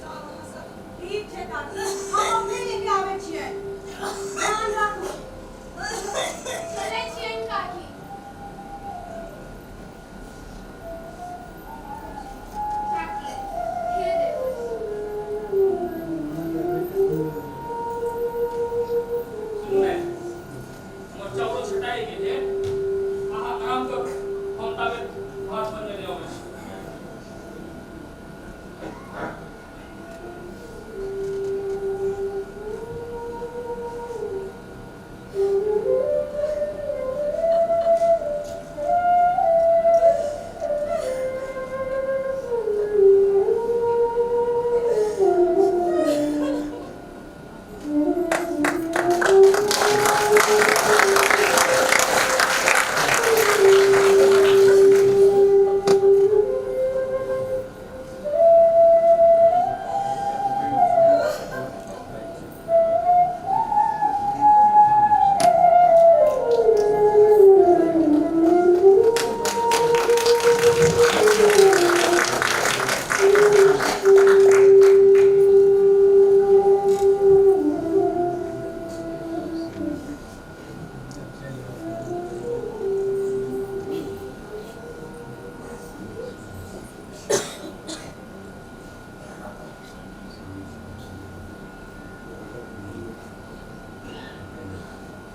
जाउ अहाँ सब। ठीक छै काकी, हम अपने लेके आबै छियै, ध्यान राखू। चलै छियनि काकी। काकी, हे देखू। सुनू ने, हमर चाउरो छटाइ गेल है। अहाँ आराम करू, हम ताबे भात बनबेने अबै छी।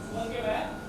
सुमन के माय।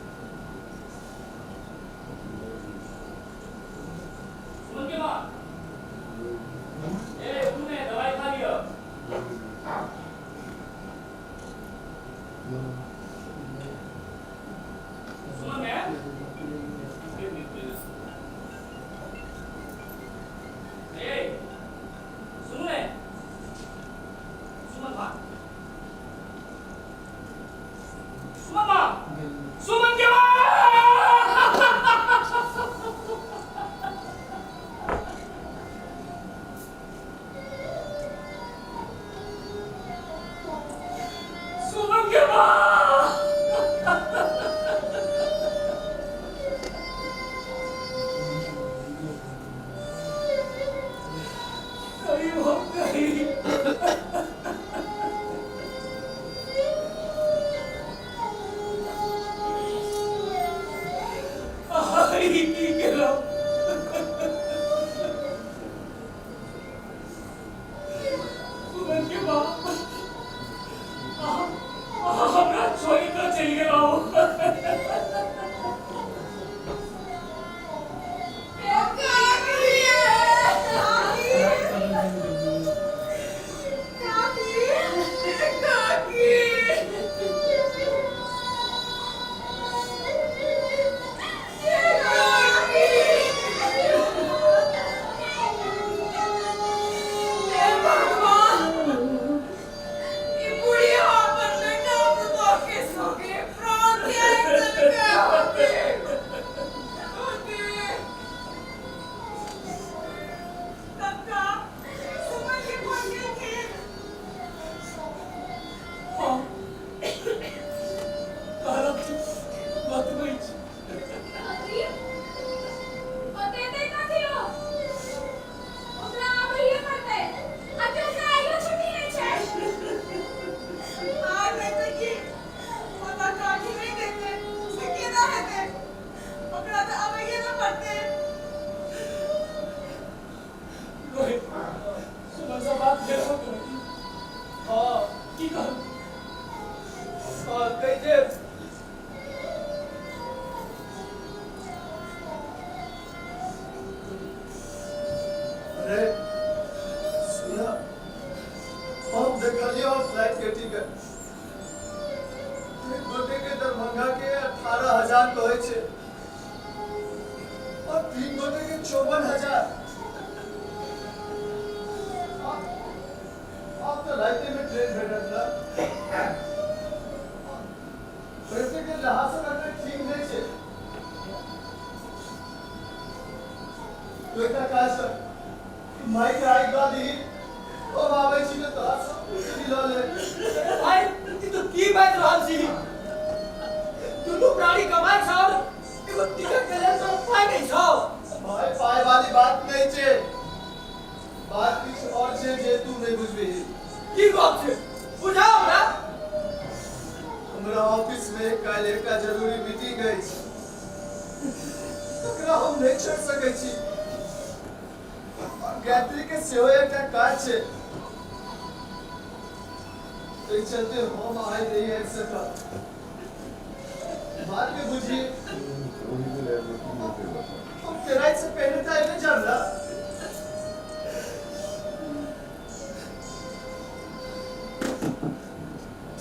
बतबै छी। कथी बतेतै? कथी हो? ओकरा आबैये पड़तै आ कि ओकरा आइयो छुट्टी नहि छै? आर नहि तऽ की, ओकरा काठी नहि देतै से केना हेतै? ओकरा तऽ अबैये ने पड़तै। रोहित, सुमन से बात भेल हो तोरा की? हँ। की कहल? कहलकै जे अरे सुना, हम देखलियो फ्लाइट के टिकट, एक गोटे के दरभंगा के 18,000 कहै छै और 3 गोटे के 54,000। आब तो राइते में ट्रेन भेटत ना, पैसे के लिहाज से करना ठीक नहीं छै। तू एकटा काज कर, माइक आइ दऽ दही, हम आबै छी तऽ तोरा सब कुछ लऽ ले। भाई, ई तू की बाजि रहल छी? दुनू प्राणी कमाइ छौ, एगो टिकट के लेल तोरा पाइ नहि छौ? भाई, पाइ वाली बात नहीं छै, बात किछु और छै जे तू नहीं बुझबिही। की गप छै? बुझाउ हमरा। हमरा ऑफिस में काल्हि एकटा जरूरी मीटिंग अछि, तकरा हम नहि छोड़ि सकै छी और गायत्री के सेहो एकटा काज छै, ताहि चलते हम आइ नहि आबि सकब। बात के बुझी, हम तेराइ से पहले तऽ आबि जाब ना।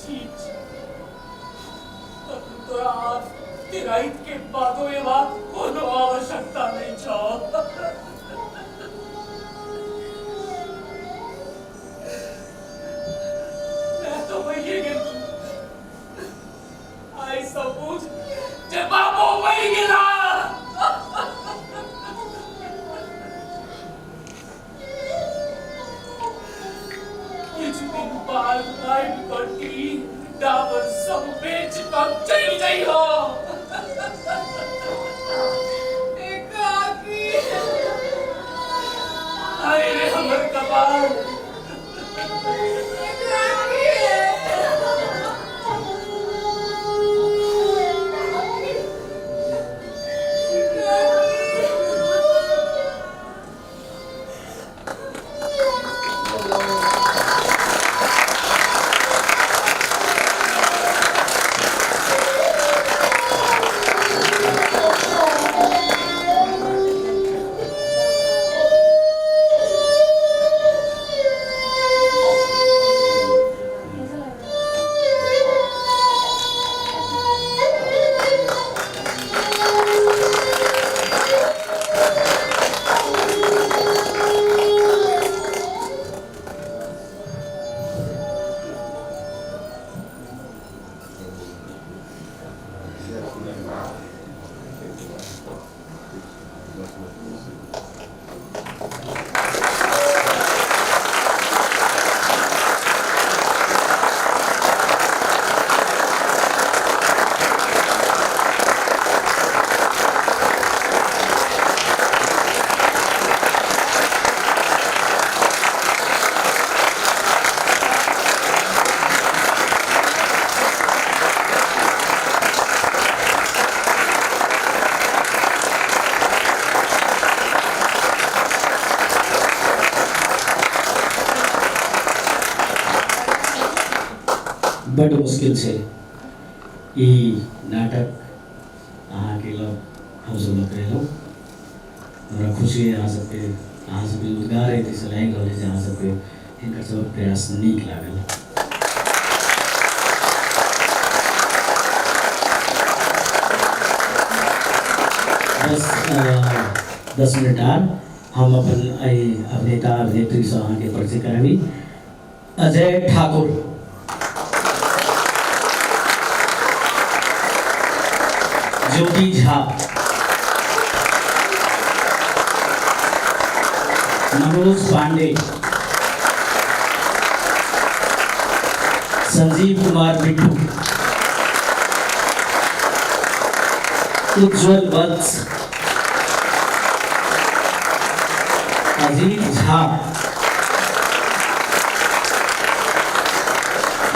ठीक छै, तखन तोरा आब राति के बादो एबाक कोनो आवश्यकता नहि छौ। मैं तो मरिए गेल। आइ सब बुझ जे बाबो मरि गेला। किछु दिन बाद आबि कऽ टीन डाबर सब बेच कऽ चलि जइहो। काकी। हाय रे हमर कपार। काकी। बड्ड मुश्किल छै ई नाटक अहाँके लग हमसभ लऽ कऽ एलहुँ। हमरा खुशी अइ अहाँ सबके उद्गार अइ, ताहिसँ लागि रहल अइ जे अहाँ सबके हिनकर सबक प्रयास नीक लागल। बस 10 मिनट आर हम अपन एहि अभिनेता अभिनेत्रीसँ अहाँके परिचय कराबी। अजय ठाकुर, ज्योति झा, मनोज पांडे, संजीव कुमार बिट्टू। उज्जवल वत्स, अजीत झा,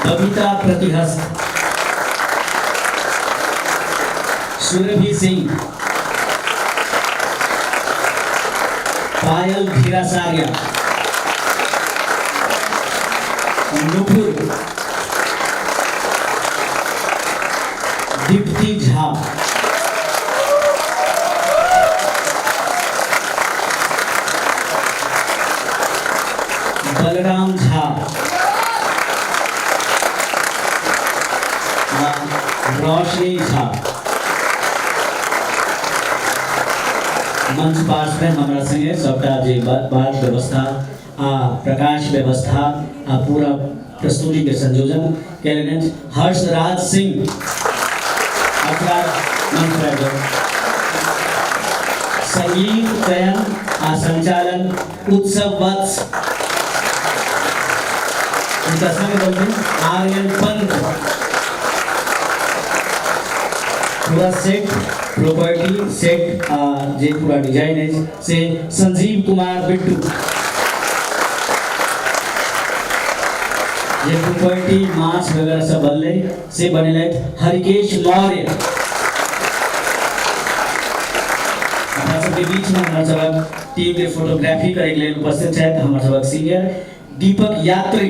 बबीता प्रतिहस्त, सुरभि सिंह, पायल धीरासारिया, नुपुर, दीप्ति झा, बलराम झा, रोशनी झा। मंच पास में हमरा संगे सबटा जे बात व्यवस्था आ प्रकाश व्यवस्था आ पूरा प्रस्तुति के संयोजन केलनि अछि हर्षराज सिंह। हर्षराज मंच पर आबि जाउ। संगीत चयन आ संचालन उत्सव वत्स, हुनका संग देलखिन आर्यन पंत। पूरा सेट प्रॉपर्टी सेट आ जे पूरा डिजाइन अछि से संजीव कुमार बिट्टू, जे प्रॉपर्टी माछ वगैरह सब बनलै से बनेलथि हरिकेश मौर्य। हमरा सबके बीच में हमर सबक टीम के फोटोग्राफी करे के लेल उपस्थित छथि हमर सबक सीनियर दीपक यात्री।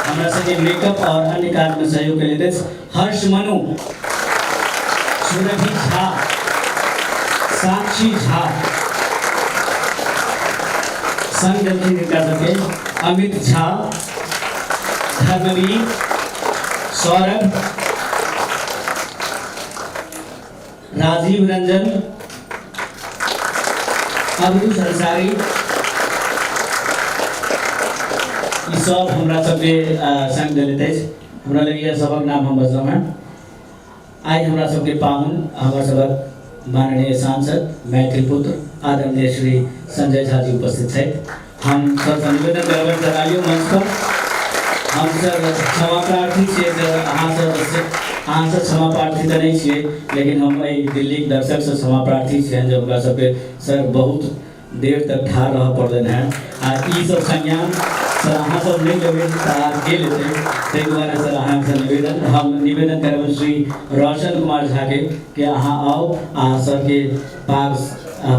हमरा सबके मेकअप और अन्य कार्य में सहयोग के लेल हर्ष मनु, सुरभि झा, साक्षी झा, संग देलखिन हिनका सबके अमित झा, धर्मवीर, सौरभ, राजीव रंजन, अब्दुल अंसारी। ई सब हमरा सबके संग देलैत अछि। हमरा लगैए सबक नाम हम बजलहुँ हेँ। आइ हमरा सबके पाहुन हमर सबक माननीय सांसद मैथिल पुत्र आदरणीय श्री संजय झा जी उपस्थित छथि। हम सबसँ निवेदन करबनि सर आइयो मंच पर। हम सर क्षमा प्रार्थी छियै सर, अहाँसँ क्षमा प्रार्थी तऽ नहि छियै, लेकिन हम एहि दिल्लीक दर्शकसँ क्षमा प्रार्थी छियनि जे हुनका सबके सर बहुत देर तक ठाढ़ रहऽ पड़लनि हेँ। आ ई सब संज्ञान सर अहाँ सब नहि लेबै तऽ आब के लेतै, ताहि दुआरे सर अहाँसँ निवेदन हम निवेदन करबनि श्री रोशन कुमार झाके कि अहाँ आउ आ सरके पाग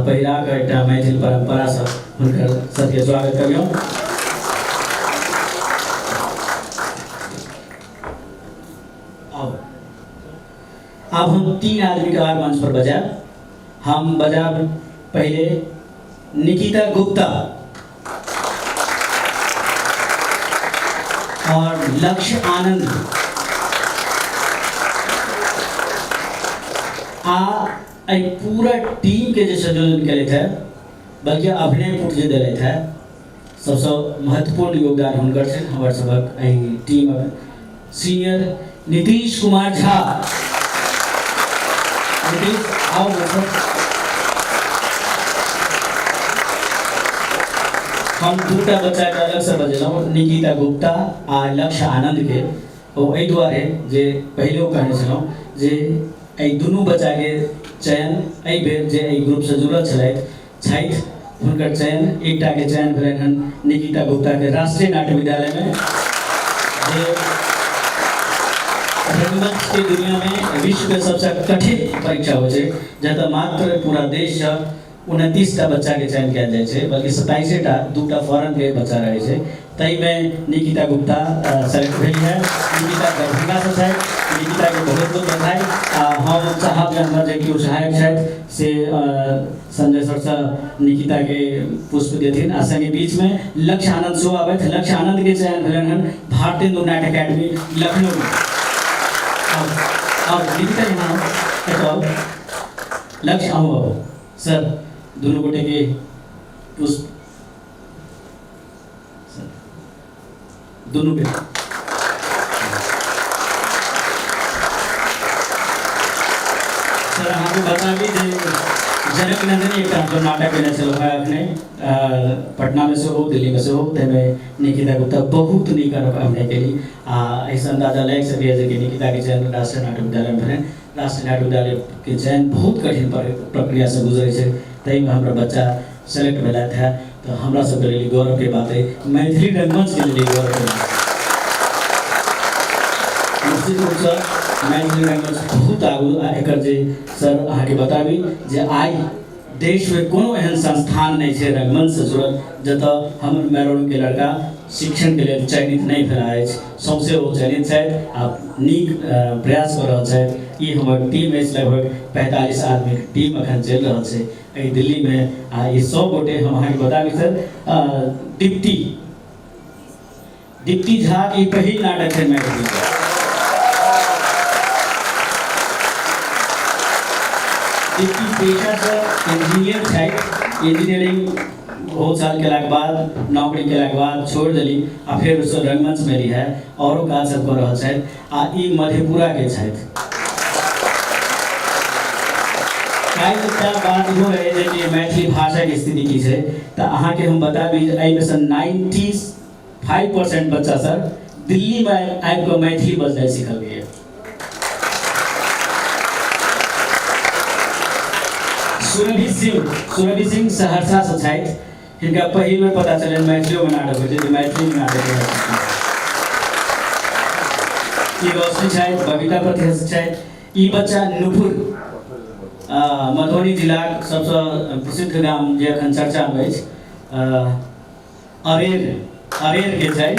पहिरा कऽ एकटा मैथिल परम्परासँ हुनकर सबके स्वागत करियौ। अब हम 3 आदमी के आर मंच पर बजायब। हम बजायब पहले निकिता गुप्ता और लक्ष्य आनंद आ एहि पूरा टीम के जे संयोजन केलथि है, बल्कि अभिनय पुट जे देलथि है, सबसँ महत्वपूर्ण योगदान हुनकर छनि हमर सबक एहि टीम सीनियर नीतीश कुमार झा। नीतीश आओ मतलब। हम दूटा बच्चा के अलग से बजेलहुँ, निकिता गुप्ता आ लक्ष्य आनंद के। ओ एहि दुआरे जे पहिलेओ कहने छलहुँ जे एहि दुनू बच्चा के चयन एहि बेर जे एहि ग्रुप से जुड़ल छथि हुनकर चयन एकटा के चयन भेलनि हन निकिता गुप्ता के राष्ट्रीय नाट्य विद्यालय में, जे रंगमंच के दुनिया में विश्व के सबसे कठिन परीक्षा होइ छै, जतऽ मात्र पूरा देश से 29 टा बच्चा के चयन कयल जाइ छै, बल्कि 27 टा, 2टा फॉरेन के बच्चा रहै छै। ताहिमे निकिता गुप्ता सेलेक्ट भेली है। निकिता दरभंगा से छथि, निकिता के बहुत बहुत बधाई। आ हम चाहब जे हमर जे केओ सहायक छथि से संजय सरसँ निकिता के पुष्प देथिन। आ संगे बीचमे लक्ष्य आनंद सेहो आबथि। लक्ष्य आनंद के चयन भेलनि हन भारतेंदु नाट्य अकेडमी लखनऊ। अब निकिता यहाँ एतऽ लक्ष्य अहूँ आउ सर, दुनू गोटे के पुष्प दुनू के। सर अहाँके बताबी जे जनक नंदिनी एकटा हमसब नाटक केने छलहुँ हेँ अखने पटनामे सेहो, दिल्लीमे सेहो। ताहिमे निकिता गुप्ता बहुत नीक अभिनय केली आ एहिसँ अन्दाजा लागि सकैए जे कि निकिताके चयन राष्ट्रीय नाट्य विद्यालयमे भेलनि। राष्ट्रीय नाट्य विद्यालयके चयन बहुत कठिन प्रक्रियासँ गुजरै छै, ताहिमे हमरा बच्चा सेलेक्ट भेलथि हेँ। तऽ हमरा सबके लेल गौरवके बात अइ, मैथिली रंगमंचके लेल गौरवके बात। निश्चित रूपसँ मैथिली रंगमंच बहुत आगू आ एकर जे सर अहाँके बताबी जे आइ देशमे कोनो एहन संस्थान नहि छै रंगमंचसँ जुड़ल जतऽ हमर मैरोनके लड़का शिक्षणके लेल चयनित नहि भेला अछि। सौंसे ओ चयनित छथि आ नीक प्रयास कऽ रहल छथि। ई हमर टीम अछि, लगभग 45 आदमीके टीम अखन चलि रहल छै एहि दिल्लीमे आ ई 100 गोटे। हम अहाँके बताबी सर, दीप्ति दीप्ति झा के पहिल नाटक छै मैथिली। दीप्ति पेशासँ इंजीनियर छथि। इंजीनियरिंग बहुत साल केलाके बाद, नौकरी केलाके बाद छोड़ि देली आ फेर ओसभ रंगमंचमे एली है, औरो काज सब कऽ रहल छथि आ ई मधेपुराके छथि। काल्हि एकटा बात इहो रहै जे कि मैथिली भाषाके स्थिति की छै, तऽ अहाँके हम बताबी जे एहिमे सँ 95% बच्चा सर दिल्लीमे आबि कऽ मैथिली बजनाइ सिखलकै। सुरभि सिंह, सुरभि सिंह सहरसासँ छथि। हिनका पहिल बेर पता चलल मैथिलियोमे नाटक होइ छै, जे मैथिलीमे नाटक होइ छै। ई रोशनी छथि, बबीता प्रतिहस्त छथि। ई बच्चा नुपुर, मधुबनी जिलाक सबसँ प्रसिद्ध गाम जे अखन चर्चामे अछि, अरेर, अरेरके छै।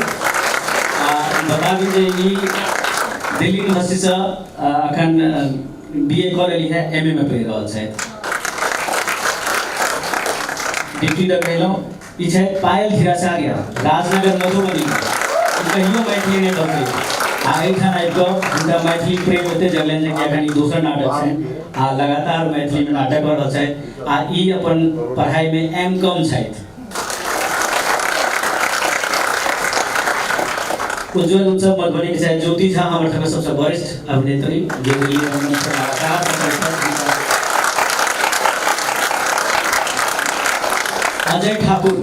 आ बताबी जे ई दिल्ली यूनिवर्सिटीसँ अखन बी ए कऽ लेली है, एम ए मे पढ़ि रहल छथि। डिप्टी तऽ कहलहुँ। ई छै पायल धीराचार्य, राजनगर मधुबनी। ई कहियो मैथिली नहि बजलै आ एहिठाम आबि कऽ हुनका मैथिली प्रेम एते जगलनि जे कि एखन ई दोसर नाटक छनि आ लगातार मैथिलीमे नाटक कऽ रहल छथि आ ई अपन पढ़ाइमे एम कॉम छथि। उज्जवल उत्सव मधुबनी के छथि ज्योति झा, हमर सबके सबसँ वरिष्ठ अभिनेत्री जे दिल्ली रंगमंच पर लगातार सफल छथि। अजय ठाकुर,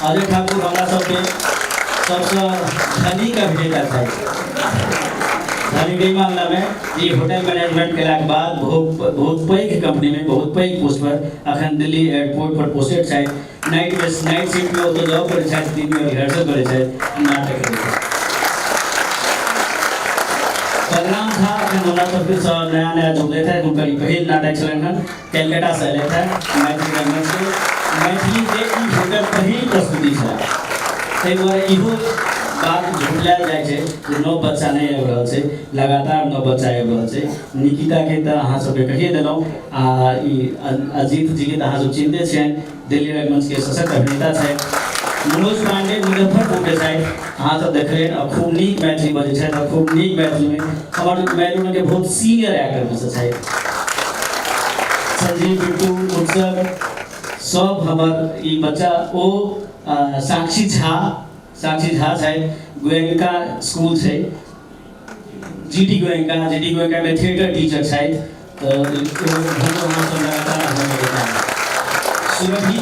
अजय ठाकुर हमरा सबके सबसँ धनिक अभिनेता छथि। धनिक एहि मामलामे ई होटल मैनेजमेंट केलाके बाद बहुत बहुत पैघ कंपनीमे बहुत पैघ पोस्ट पर अखन दिल्ली एयरपोर्ट पर पोस्टेड छथि। नाइटमे, नाइट शिफ्टमे ओतऽ जॉब करै छथि, दिनमे रिहर्सल करै छथि, नाटक करै छथि। बलराम झा अखन हमरा सबके सँ नया नया जुड़लथि हैं। हुनकर ई पहिल नाटक छलनि हन। कलकत्तासँ अयलथि हैं। मैथिली रंगमंचके, मैथिलीके ई हुनकर पहिल प्रस्तुति छलनि। ताहि दुआरे इहो बात झुटलायल जाइ छै जे नव बच्चा नहि आबि रहल छै। लगातार नव बच्चा आबि रहल छै। निकिताके तऽ अहाँ सबके कहिए देलहुँ आ ई अजीत जीके तऽ अहाँ सब चिन्हते छियनि, दिल्ली रंगमंचके सशक्त अभिनेता छथि। मनोज पांडे मुजफ्फरपुरके छथि। अहाँ सब देखलियनि आ खूब नीक मैथिली बजै छथि आ खूब नीक मैथिलीमे हमर मैलोरंगके बहुत सीनियर एक्टरमे सँ छथि। संजीव, बिट्टू, उत्सव सब हमर ई बच्चा ओ साक्षी झा, साक्षी झा छथि, गोयनका स्कूल छै, जीडी गोयनका, जीडी गोयनकामे थिएटर टीचर छथि। तऽ हुनको अहाँ सब लगातार अभिनय। सुरभि,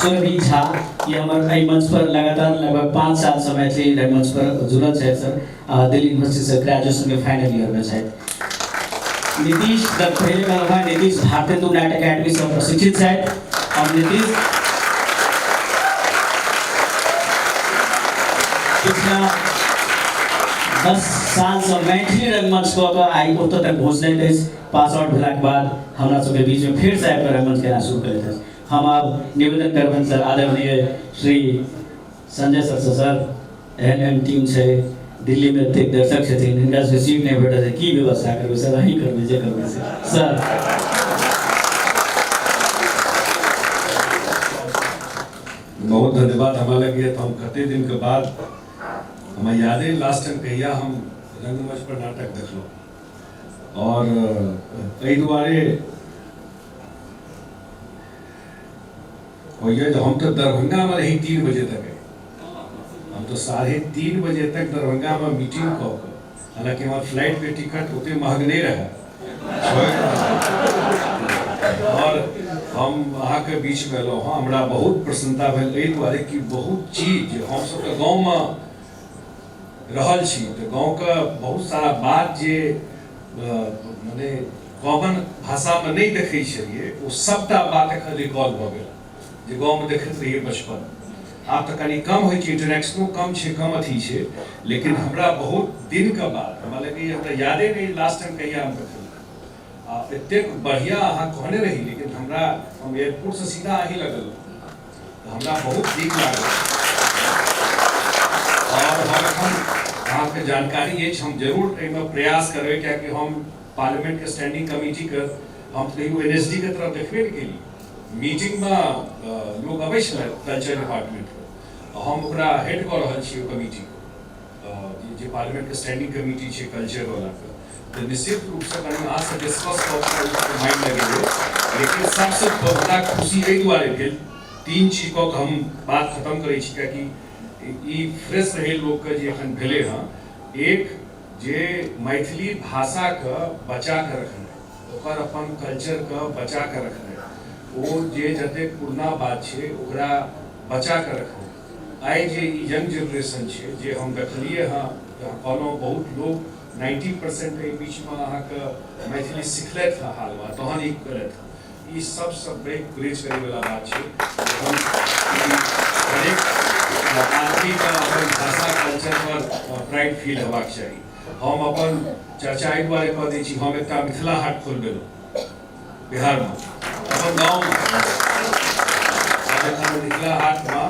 सुरभि झा, ई हमर एहि मंच पर लगातार लगभग 5 सालसँ मैथिली रंगमंच पर जुड़ल छथि सर। दिल्ली यूनिवर्सिटीसँ ग्रेजुएशनके फाइनल ईयरमे छथि। नीतीश दत्त, पहिले कहलहुँ हेँ, नीतीश भारतेंदु नाट्य अकादमीसँ प्रशिक्षित छथि और नीतीश पिछला 10 सालसँ मैथिली रंगमंच कऽ कऽ आइ ओतऽ तक पहुँचलथि अछि। पास आउट भेलाके बाद हमरा सबके बीचमे फेरसँ आबि कऽ रंगमंच केनाइ शुरू केलथि अछि। हम आब निवेदन करबनि सर, आदरणीय श्री संजय सरसँ, सर, एहन एहन टीम छै, दिल्लीमे एतेक दर्शक छथिन, हिनका सबके सीट नहि भेटल छै, की व्यवस्था करबै सर? अहीं करबै जे करबै से सर। बहुत धन्यवाद। हमरा लगैए तऽ हम कते दिनके बाद, हमरा यादे लास्ट टाइम कहिया हम रंगमंच पर नाटक देखलहुँ और एहि दुआरे होइए जे हम तऽ दरभंगामे रही 3 बजे तक। हम तऽ 3:30 बजे तक दरभंगामे मीटिंग कऽ कऽ, हालाँकि हमर फ्लाइटके टिकट ओते महग नहि रहै और हम अहाँके बीचमे एलहुँ हँ, हमरा बहुत प्रसन्नता भेल एहि दुआरे कि बहुत चीज हमसब तऽ गाँवमे रहल छी तऽ गाँवके बहुत सारा बात जे मने कॉमन भाषामे नहि देखै छलियै ओ सबटा बात एखन रिकॉल भऽ गेल जे गाँवमे देखैत रहियै बचपन। आब तऽ कनि कम होइ छै, इंटरेक्शनो कम छै, कम अथी छै, लेकिन हमरा बहुत दिनके बाद हमरा लगैए हमरा यादे नहि लास्ट टाइम कहिया हम देखलियै। आ एतेक बढ़िआँ अहाँ कहने रही, लेकिन हमरा हम एयरपोर्टसँ सीधा अहीं लगल तऽ हमरा बहुत नीक लागल। और हम एखन अहाँके जानकारी अछि, हम जरूर एहिमे प्रयास करबै, कियाकि हम पार्लियामेंटके स्टैंडिंग कमिटीके हम कहियो NSD के तरफ देखबे नहि केलियै। मीटिंगमे लोक अबै छलै कल्चर डिपार्टमेंटके, हम ओकरा हेड कऽ रहल छी ओ कमिटीके, जे पार्लियामेंटके स्टैंडिंग कमिटी छै कल्चरवलाके। तऽ निश्चित रूपसँ कनि अहाँसँ डिस्कस कऽ कऽ माइंड लगेबै। लेकिन सबसँ बड़ा खुशी एहि दुआरे भेल, तीन चीज कऽ कऽ हम बात खतम करै छी, कियाकि ई फ्रेश रहै लोकके जे एखन भेलै हँ। एक जे मैथिली भाषाके बचा कऽ रखनाइ, ओकर अपन कल्चरके बचा कऽ रखनाइ, ओ जे जतेक पुरना बात छै ओकरा बचा कऽ रखनाइ। आइ जे ई यंग जेनरेशन छै जे हम देखलियै हँ, कहलहुँ बहुत लोक 90% एहि बीचमे अहाँके मैथिली सिखलथि हँ हालमे, तहन ई केलथि हँ। ई सबसँ पैघ प्रेज करैवला बात छै। हम हरेक आदमीके अपन भाषा कल्चरपर प्राइड फील हेबाक चाही। हम अपन चर्चा एहि दुआरे कऽ दै छी, हम एकटा मिथिला हाट खोलबेलहुँ बिहारमे अपन गाँवमे। एखन मिथिला हाटमे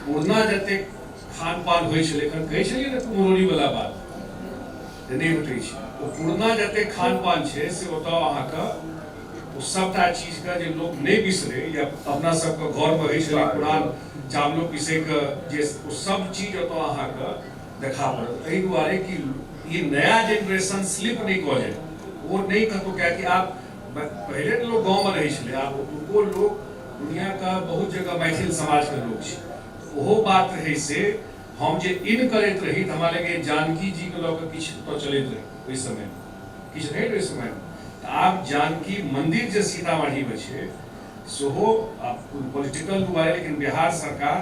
पुरना जतेक खान पान होइ छलै, एखन कहै छलियै ने कुम्हरौरीवला बात जे नहि भेटै छै, ओ पुरना जतेक खान पान छै से ओतऽ अहाँके ओ सभटा चीजके जे लोक नहि बिसरै, या अपना सबके घरमे होइ छलै पुरान चावलो पीसैके जे ओ सब चीज ओतऽ अहाँके देखा पड़त। एहि दुआरे कि ई नया जेनरेशन स्लिप नहि कऽ जाय, ओ नहि कतहु, कियाकि आब पहिले तऽ लोक गाँवमे रहै छलै, आब ओतुको लोक दुनिआँके बहुत जगह मैथिल समाजके लोक छै, ओहो बात रहै। से हम जे इन करैत रही तऽ हमरा लगैए जानकी जीके लऽ कऽ किछु ओतऽ चलैत रहै ओहि समयमे, किछु रहै ओहि समयमे। तऽ आब जानकी मन्दिर जे सीतामढ़ीमे छै सेहो आब पॉलिटिकल दुआरे, लेकिन बिहार सरकार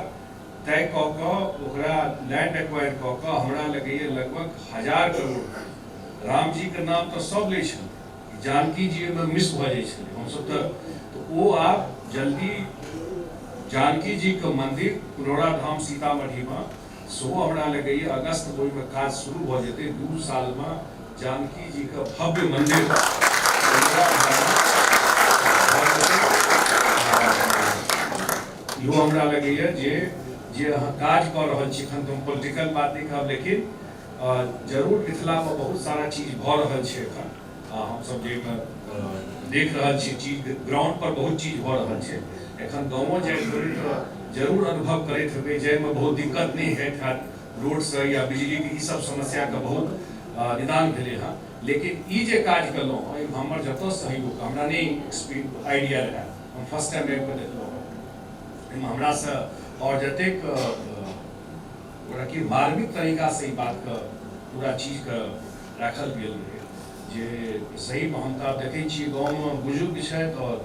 तय कऽ कऽ ओकरा लैंड एक्वायर कऽ कऽ हमरा लगैए लगभग 1000 करोड़। रामजीके नाम तऽ सब लै छलै, जानकी जी ओहिमे मिस भऽ जाइ छलै हमसब तऽ ओ आब जल्दी जानकी जीके मन्दिर पुनौरा धाम सीतामढ़ीमे सेहो हमरा लगैए अगस्त ओहिमे काज शुरू भऽ जेतै। 2 सालमे जानकी जीके भव्य मन्दिर पुनौरा धाममे भऽ जेतै। इहो हमरा लगैए जे जे अहाँ काज कऽ रहल छी, एखन तऽ हम पॉलिटिकल बात नहि कहब, लेकिन जरूर मिथिलामे बहुत सारा चीज भऽ रहल छै एखन। हमसब जाहिमे देख रहल छी चीज ग्राउंड पर बहुत चीज भऽ रहल छै एखन। गाँवो जाइत हेबै तऽ जरूर अनुभव करैत हेबै, जाहिमे बहुत दिक्कत नहि होइत हैत रोडसँ या बिजलीके, ई सब समस्याके बहुत निदान भेलै हँ। लेकिन ई जे काज केलहुँ हँ, हमर जतऽ सहयोग, हमरा नहि आइडिया रहए, हम फर्स्ट टाइम आबि कऽ देखलहुँ हँ। एहिमे हमरासँ आओर जतेक ओकरा कि मार्मिक तरीकासँ ई बातके पूरा चीजके राखल गेल रहै जे सहीमे हम तऽ आब देखै छियै गाँवमे बुजुर्ग छथि आओर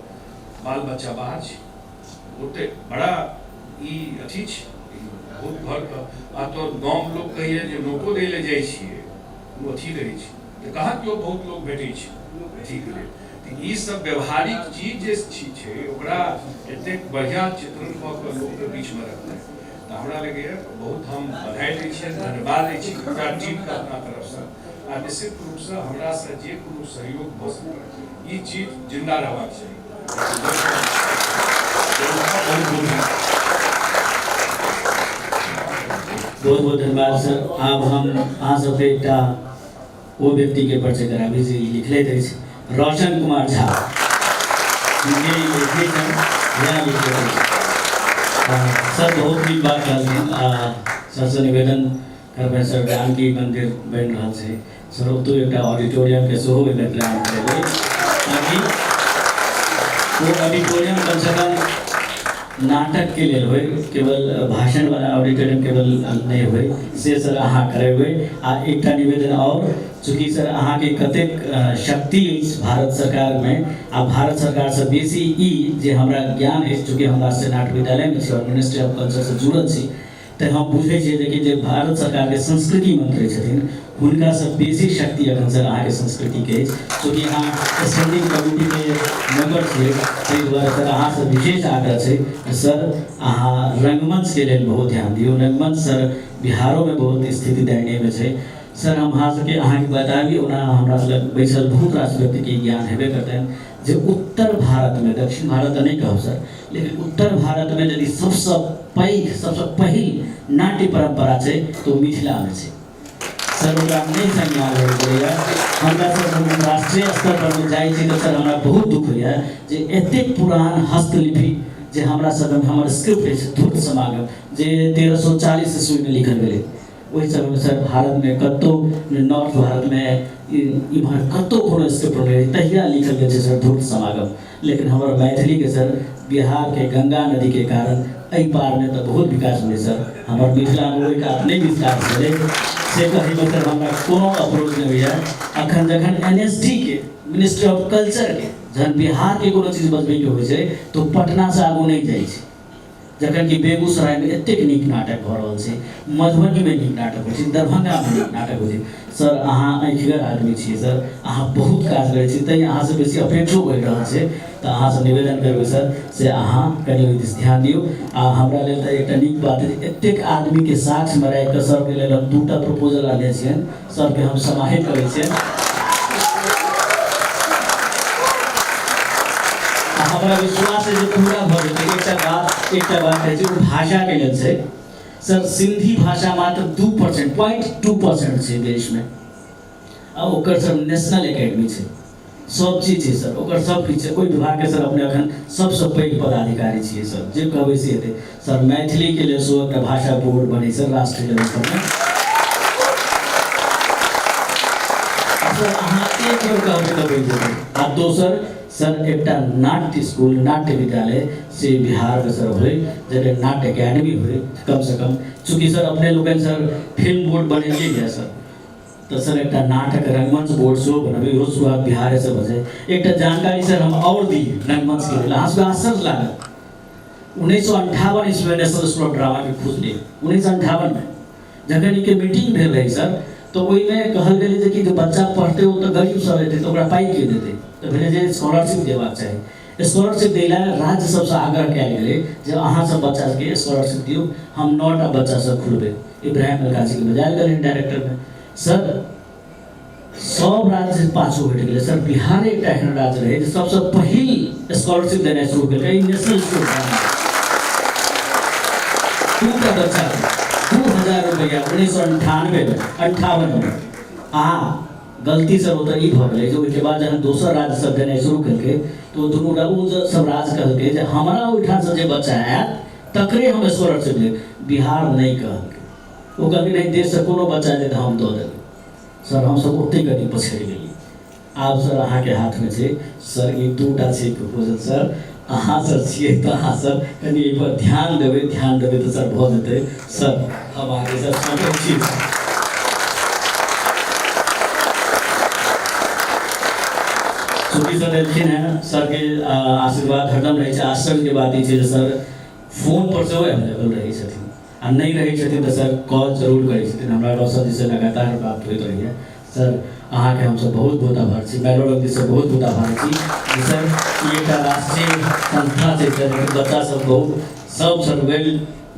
बाल बच्चा बाहर छै, ओतेक बड़ा ई अथी छै बहुत घरके। आ तऽ गाँवमे लोक कहैए जे नोतो दै लए जाइ छियै, ओ अथी रहै छै तऽ कहाँ केओ बहुत लोक भेटै छै अथीके लेल। तऽ ई सब व्यवहारिक चीज जे छै ओकरा एतेक बढ़िआँ चित्रण कऽ कऽ लोकके बीचमे रखनाइ, तऽ हमरा लगैए बहुत हम बधाई दै छियनि, धन्यवाद दै छी पूरा टीमके अपना तरफसँ। आ निश्चित रूपसँ हमरासँ जे कोनो सहयोग भऽ सकल, ई चीज जिन्दा रहबाक चाही। बहुत बहुत धन्यवाद सर। आब हम अहाँ सबके एकटा ओ व्यक्तिके परिचय कराबी जे ई लिखलथि अछि, रोशन कुमार झा। जिनके ई लिखने छनि, इएह लिखलथि अछि। सर बहुत नीक बात कहलखिन। सरसँ निवेदन करबै सर, जानकी मन्दिर बनि रहल छै सर, ओतौ एकटा ऑडिटोरियमके सेहो ओहिमे प्लान करेबै, ताकि ओ ऑडिटोरियम कमसँ कम नाटकके लेल होइ, केवल भाषणवला ऑडिटोरियम केवल नहि होइ, से सर अहाँ करेबै। आ एकटा निवेदन आओर, चूँकि सर अहाँके कतेक शक्ति अछि भारत सरकारमे, आ भारत सरकारसँ बेसी ई जे हमरा ज्ञान अछि, चूँकि हम राष्ट्रीय नाट्य विद्यालयमे छी आओर मिनिस्ट्री ऑफ कल्चरसँ जुड़ल छी, तऽ हम बुझै छियै जे कि जे भारत सरकारके संस्कृति मंत्री छथिन हुनकासँ बेसी शक्ति एखन सर अहाँके संस्कृतिके अछि। चूँकि अहाँ स्टैंडिंग कमिटीके मेम्बर छियै, ताहि दुआरे सर अहाँसँ विशेष आग्रह छै कि सर अहाँ रंगमंचके लेल बहुत ध्यान दियौ। रंगमंच सर बिहारोमे बहुत स्थिति दयनीयमे छै। सर हम अहाँ सबके अहाँके बताबी, ओना हमरा लग बैसल बहुत रास व्यक्तिके ज्ञान हेबे करतनि जे उत्तर भारतमे, दक्षिण भारत तऽ नहि कहब सर, लेकिन उत्तर भारतमे यदि सबसँ पैघ सबसँ पहिल नाट्य परम्परा छै तऽ ओ मिथिलामे छै। सर ओकरा नहि संज्ञान लेल गेलैए। हमरा सर राष्ट्रीय स्तर पर जाइ छी तऽ सर हमरा बहुत दुख होइए जे एतेक पुरान हस्तलिपि जे हमरा सबमे हमर स्क्रिप्ट अछि धूर्त समागम जे 1340 ईस्वीमे लिखल गेलै, ओहि समयमे सर भारतमे कतहु नॉर्थ भारतमे इम्हर कतहु कोनो स्क्रिप्ट नहि रहै, तहिया लिखल गेल छै सर धूर्त समागम। लेकिन हमर मैथिलीके सर बिहारके गंगा नदीके कारण एहि पारमे तऽ बहुत विकास भेलै सर, हमर मिथिलामे ओहि कात नहि विकास भेलै, से कहैमे सर हमरा कोनो अप्रोच नहि होइए। अखन जखन NSD के मिनिस्ट्री ऑफ कल्चरके जहन बिहारके कोनो चीज बजबैके होइ छै तऽ पटनासँ आगू नहि जाइ छै, जखन कि बेगूसरायमे एतेक नीक नाटक भऽ रहल छै, मधुबनीमे नीक नाटक होइ छै, दरभंगामे नीक नाटक होइ छै। सर अहाँ अँखिगर आदमी छियै सर, अहाँ बहुत काज करै छी, तैँ अहाँसँ बेसी अपेक्षो बढ़ि रहल छै, तऽ अहाँसँ निवेदन करबै सर से अहाँ कनि ओहि दिस ध्यान दियौ। आ हमरा लेल तऽ एकटा नीक बात अछि, एतेक आदमीके साक्षमे राखिकऽ सरके लेल हम 2टा प्रपोजल आनने छियनि, सरके हम समाहित करै छियनि। हमरा विश्वास है जे पूरा भऽ जेतै। एकटा बात कहै छै, ओ भाषाके लेल छै सर, सिंधी भाषा मात्र 2%, 0.2% छै देशमे, आ ओकर सर नेशनल एकेडमी छै, सब चीज छै सर, ओकर सब किछु छै। ओहि विभागके सर अपने अखन सबसँ पैघ पदाधिकारी छियै सर, जे कहबै से हेतै सर। मैथिलीके लेल सेहो एकटा भाषा बोर्ड बनै सर राष्ट्रीय लेवल परमे। सर अहाँ एक बेर कहबै तऽ बनि जेतै। आ दोसर सर एकटा नाट्य स्कूल, नाट्य विद्यालय से बिहारमे सर होइ, जकर नाट्य एकेडमी होइ कमसँ कम। चूँकि सर अपने लोकनि सर फिल्म बोर्ड बनेलियै यऽ सर, तऽ सर एकटा नाटक रंगमंच बोर्ड सेहो बनबै, इहो शुरुआत बिहारेसँ भऽ जाय। एकटा जानकारी सर हम आओर दी रंगमंचके लेल, अहाँ सबके आश्चर्य लागत। 1958 ईस्वीमे नेशनल स्कूल ऑफ ड्रामाके खुजलै, 1958में जखन ई के मीटिंग भेल रहै सर, तऽ ओहिमे कहल गेलै जे कि जे बच्चा पढ़तै ओ तऽ गरीब सब हेतै, तऽ ओकरा पाइ के देतै, तऽ भेलै जे स्कॉलरशिप देबाक चाही। स्कॉलरशिप दै लए राज्य सबसँ आग्रह कयल गेलै जे अहाँ सब बच्चा सबके स्कॉलरशिप दियौ, हम 9टा बच्चा सब खुलबै। इब्राहिम अलकाजीके बजायल गेलै डायरेक्टरमे। सर सब राज्य पाछू हटि गेलै सर, बिहार एकटा एहन राज्य रहै जे सबसँ पहिल स्कॉलरशिप देनाइ शुरू केलकै नेशनल स्कूल। 2टा बच्चा 2000 रुपैआ 1998में, 58में। आ गलती सर ओतऽ ई भऽ गेलै जे ओहिके बाद जहन दोसर राज्य सब देनाइ शुरू केलकै तऽ ओ दुनू ओ सब राज्य कहलकै जे हमरा ओहिठामसँ जे बच्चा आयत तकरे हम स्कॉलरशिप देब। बिहार नहि कहलकै, ओ कहलकै नहि देशसँ कोनो बच्चा एतै तऽ हम दऽ देबै। सर हमसब ओतेक कनि पछड़ि गेलियै। आब सर अहाँके हाथमे छै सर, ई 2टा छै प्रपोजल सर, अहाँ सर छियै तऽ अहाँ सर कनि एहिपर ध्यान देबै, ध्यान देबै तऽ सर भऽ जेतै। सर हम अहाँके सर सौंपै छी। चूँकि सर एलखिन हेँ, सरके आशीर्वाद हरदम रहै छै। आश्चर्यके बात ई छै जे सर फोनपर सेहो एवेलेबल रहै छथिन, आ नहि रहै छथिन तऽ सर कॉल जरूर करै छथिन। हमरा रोशन जीसँ लगातार बात होइत रहैए। सर अहाँके हमसब बहुत बहुत आभार छी, मैलोरंग जीसँ बहुत बहुत आभार छी जे सर ई एकटा राष्ट्रीय संस्था छै सर, लेकिन बच्चा सब बहुत सब सर वेल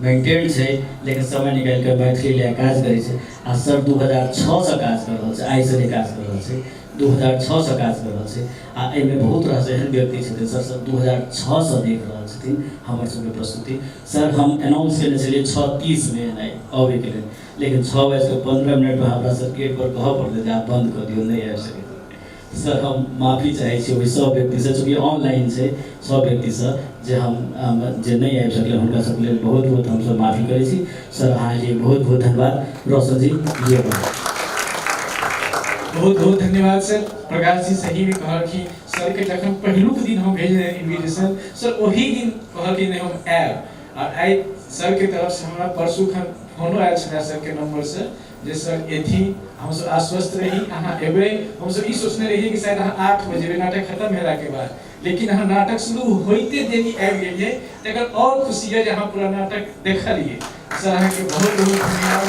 मेंटेन छै, लेकिन समय निकालि कऽ मैथिली लए काज करै छै। आ सर 2006सँ काज कऽ रहल छै, आइसँ नहि काज कऽ रहल छै, 2006सँ काज कऽ रहल छै। आ एहिमे बहुत रास एहन व्यक्ति छथिन सर, सब 2006सँ देख रहल छथिन हमर सबके प्रस्तुति। सर हम अनाउंस केने छलियै 6:30मे एनाइ अबैके लेल, लेकिन 6:15 हमरा सर गेट पर कहऽ पड़लै जे आब बन्द कऽ दियौ, नहि आबि सकै। सर हम माफी चाहै छी ओहि सब व्यक्तिसँ, चूँकि ऑनलाइन छै, सब व्यक्तिसँ जे हम जे नहि आबि सकलै हुनका सबके लेल बहुत बहुत हमसब माफी करै छी। सर अहाँ लिए बहुत बहुत धन्यवाद। रोशन जी ये बात। बहुत बहुत धन्यवाद सर। प्रकाश जी सही में कहलखिन सर के जखन पहिलुक दिन हम भेजने इन्विटेशन सर ओही दिन कहलखिन नहि हम आयब। और आइ सर के तरफ से हमरा परसू खन फोनो आयल छलै सर के नंबर से जे सर एथिन, हमसब आश्वस्त रही अहाँ एबै। हमसब ई सोचने रहियै कि शायद अहाँ 8 बजे एबै नाटक खत्म भेला के बाद, लेकिन अहाँ नाटक शुरू होइते देरी आबि गेलियै, तकर और खुशी यऽ जे अहाँ पूरा नाटक देखलियै। सर अहाँके बहुत बहुत धन्यवाद।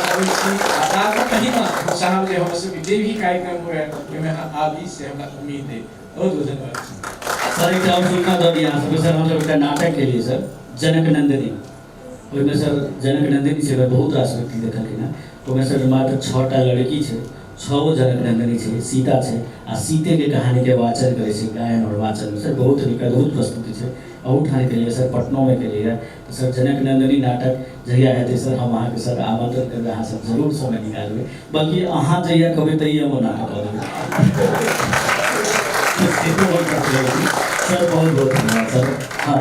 आबै छी आ आगू महीना हम चाहब जे हमर सबके जे भी कार्यक्रम हुए ओहिमे अहाँ आबी, से हमरा उम्मीद अइ। बहुत बहुत धन्यवाद। सर एकटा और सूचना दऽ दिअ अहाँ सबके। सर हमसब एकटा नाटक केलियै सर, जनक नंदिनी। ओहिमे सर जनक नंदिनी छै, बहुत रास व्यक्ति देखलखिन हेँ। ओहिमे सर मात्र 6टा लड़की छै, 6 गो जनक नंदिनी छै, सीता छै आ सीतेके कहानीके वाचन करै छै, गायन आओर वाचनमे सर बहुत नीक अद्भुत प्रस्तुति छै। अहूठाम केलियै सर, पटनोमे केलियै। तऽ सर जनक नंदिनी नाटक जहिया हेतै सर हम अहाँके सर आमंत्रण करबै, अहाँ सब जरूर समय निकालबै, बल्कि अहाँ जहिया कहबै तहिया हम ओ नाटक कऽ देबै। सर बहुत बहुत धन्यवाद सर। हाँ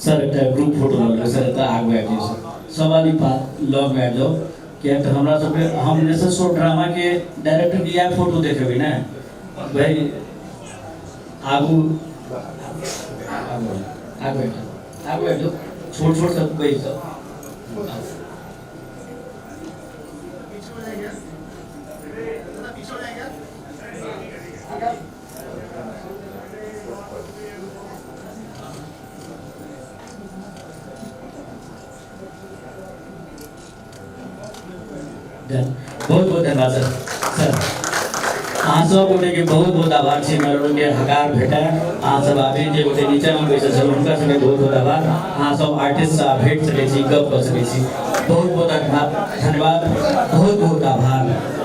सर एकटा ग्रुप फोटो लऽ लेबै सर, एतऽ आगू आबि जाउ सर, सब आदमी लगमे आबि जाउ, किएक तऽ हमरा सबके हम नेशनल शो ड्रामाके डायरेक्टर इएह फोटो देखेबै ने भाइ। आगू आगू आगू आबि जाउ, आगू आबि जाउ, छोट छोट सब पैघ सब। बहुत बहुत धन्यवाद सर। सर अहाँ सब गोटे के बहुत बहुत आभार छी, हमरा लोग के हकार भेटल, अहाँ सब आबी, जे गोटे नीचा में बैसल छल हुनका सबके बहुत बहुत आभार। अहाँ सब आर्टिस्ट से भेट सकै छी, गप कऽ सकै छी। बहुत बहुत धन्यवाद, बहुत बहुत आभार।